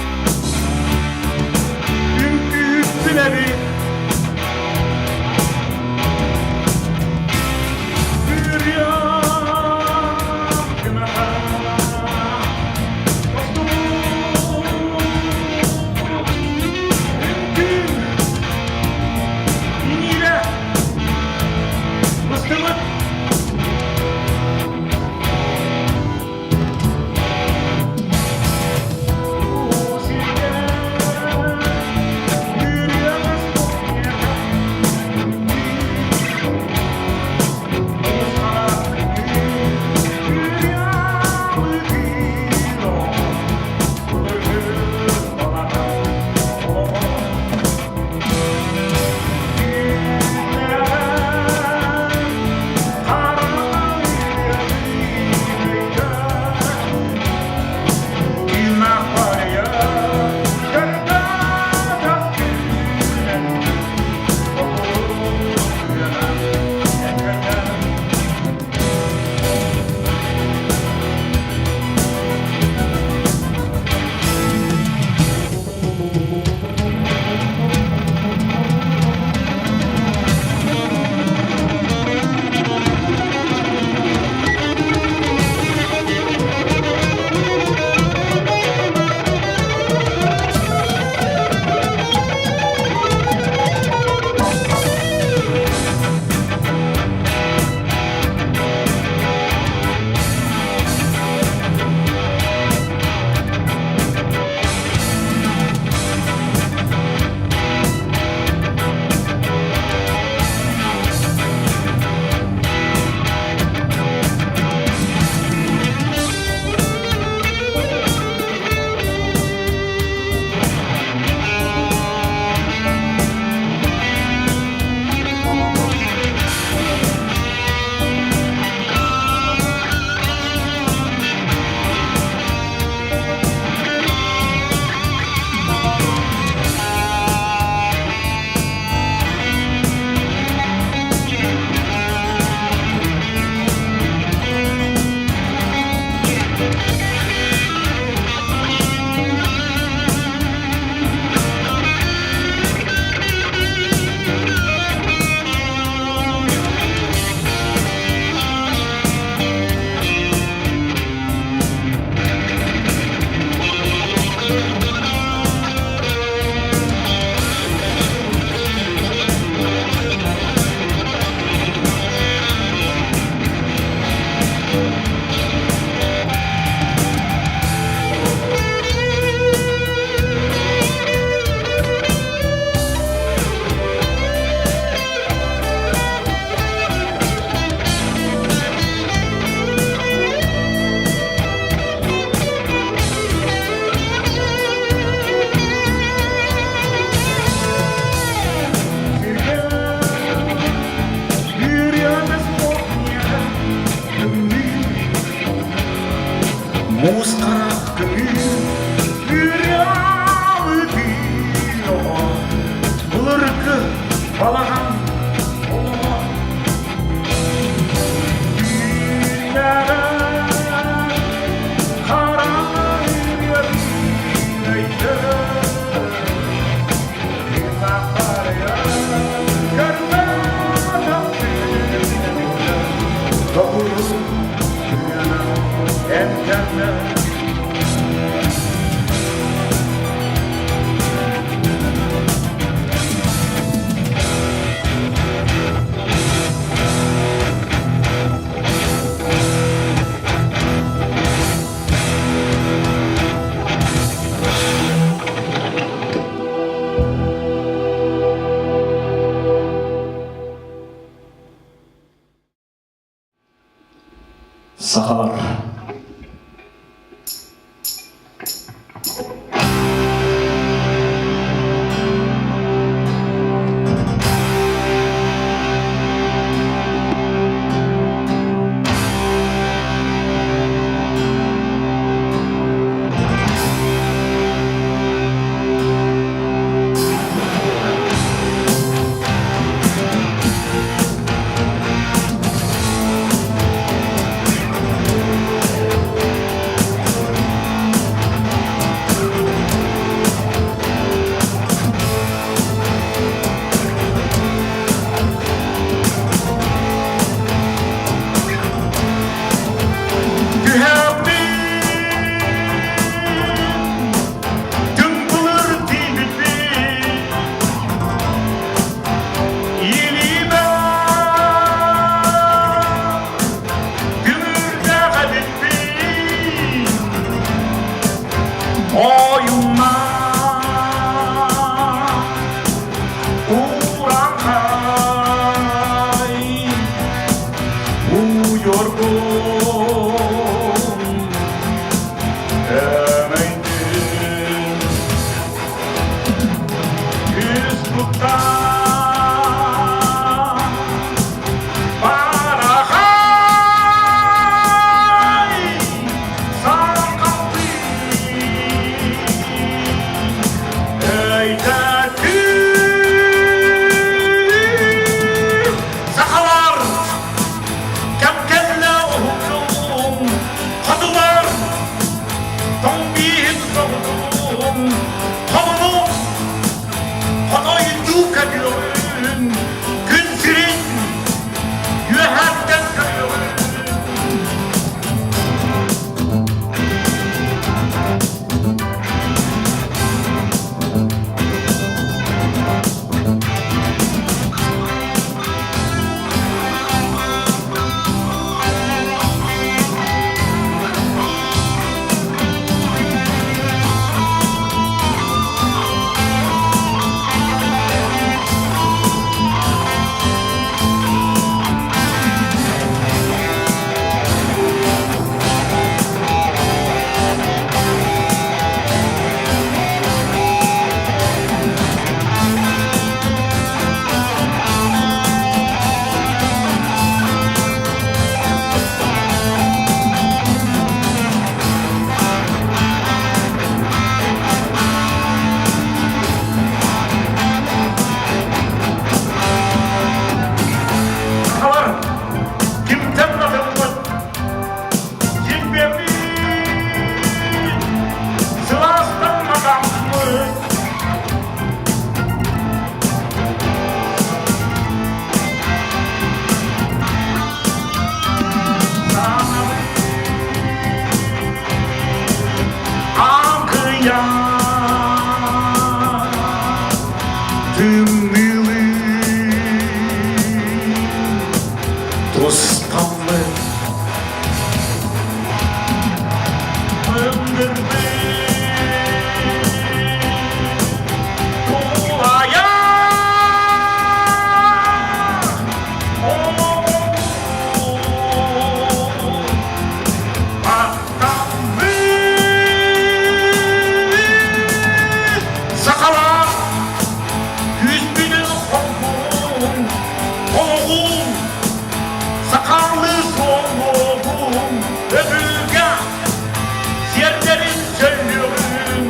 Тымныылыы тустаммын Тулайа Аттаммыт сахалар Күүспүнэн хоммун, олоҕум, сахалыы суолугум, өбүгэ сиэрдэрин сөллүөҕүм,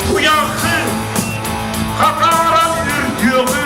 куйахы хатааран үрдүөҕүм.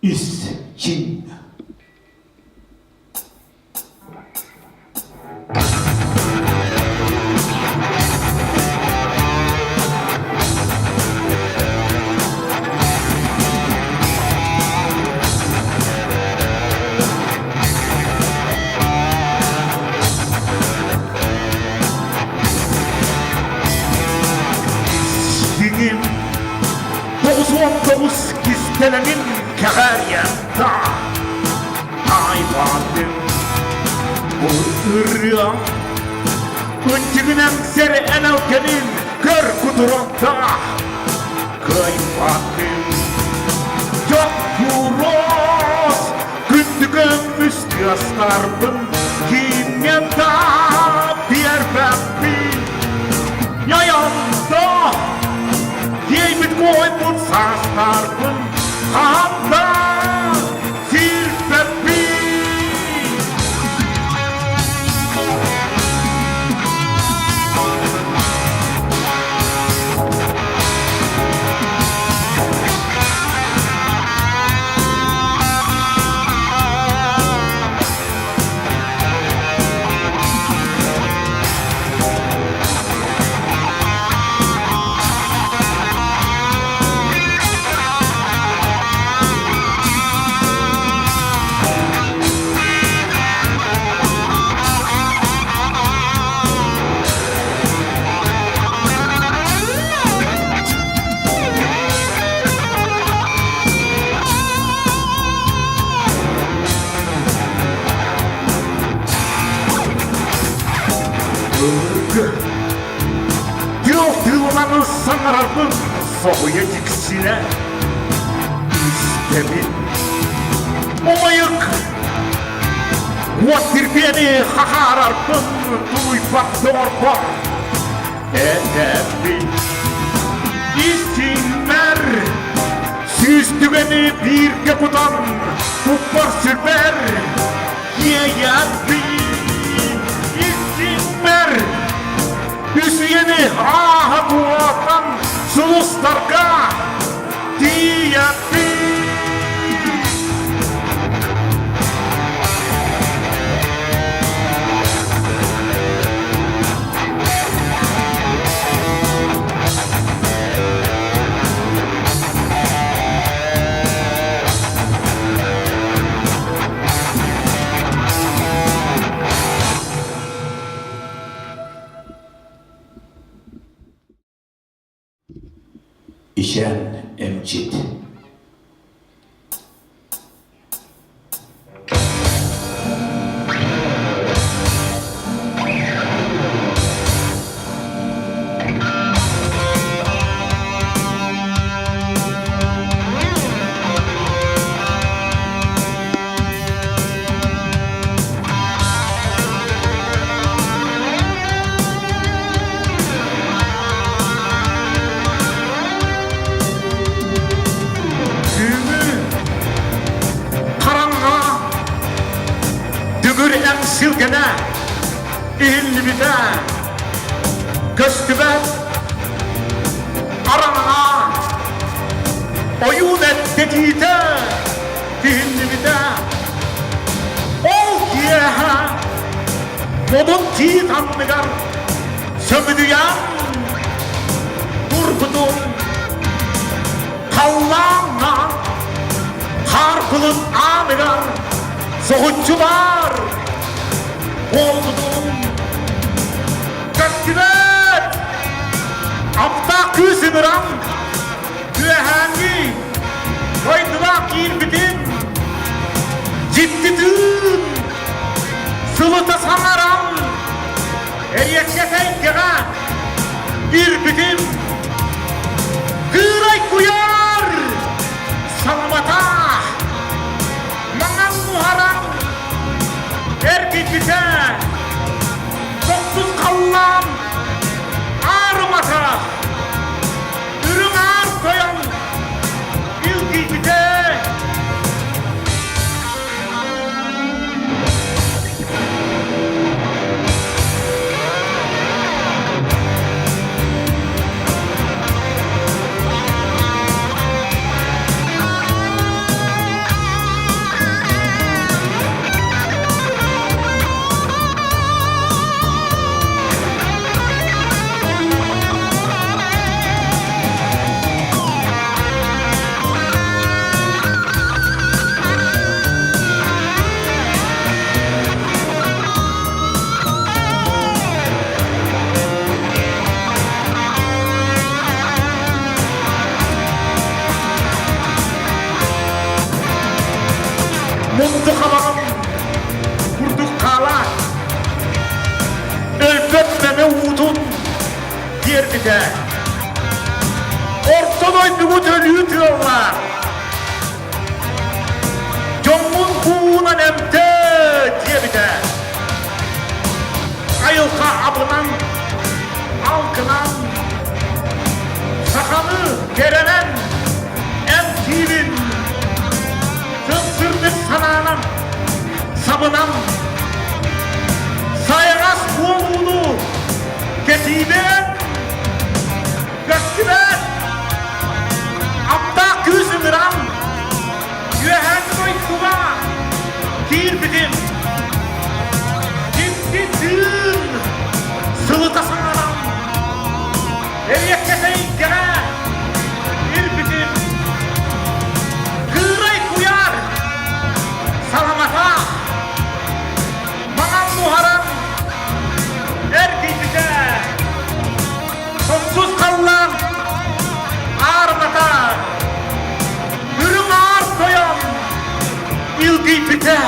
Ис чин. Дьиҥим 99 кистэлэҥин кэҕэриэхтэ Айбардым бу ырыа Ынчыгынан сэр энэлкэнин көр кутуруктаах Кыайбатым Дьоккуруос күндү көмүс тыастарбын кимҥэ да биэрбэппин Ньайамда Тиэйбит куойбут саастарбын хаһан да сирбэппин. Күөх тыыллары саҥарарбын соһуйа дьиксинэ истэбин. Умайык уот тирбиэни хахаарарбын тулуйбат доҕорбор этэбин. Истиҥмэр сүүс түгэни бииргэ кутан туппар сүрбэр иэйэбин. Истиҥмэр үс үйэни ааһа куотан сулустарга тиийэбин. Ичээн эмчит Түүнү хараҥа дүҥүр эҥсилгэнэ иһиллибитэ көстүбэт хараҥаҕа ойуун эттэтиитэ тиһиллибитэ. Ол киэһэ модун тиит анныгар сөмүдүйэн турбутум халлааҥҥа хаарбылын ааныгар соһуччу баар буолбутум. Көстүбэт! Аптаах күүс ыҥыран Үөһээҥҥи дойдулаах киирбитин дьикти тыын сылыта саҥаран эриэккэс эйгэҕэ ирбитим кыырай куйаар саламата маҥан муһаран эргийбитэ тохсус халлаан аарымата Үрүҥ аар тойон илгийбитэ. Мунду хабаҕын курдук хаалаат өлбөт мэҥэ уутун биэрбитэ. Орто дойдубут өлүү тыаллаах. Дьоҥҥун буунан эмтээ диэбитэ. Айылҕа абынан, алгынан, саханы кэрэнэн эмтиибин. Сып-сырдык санаанан, сабынан, сайаҕас буолууну кэтиибин, көстүбэт, аптаах күүс ыҥыран, үөһээҥҥи дойдуга киирбитим. Дьикти тыын сылыта саҥаран, эриэккэс эйгэҕэ ирбитим. Кыырай куйаар саламата маҥан муһаран эргийбитэ. Тохсус халлаан аармата үрүҥ аар тойон илгийбитэ.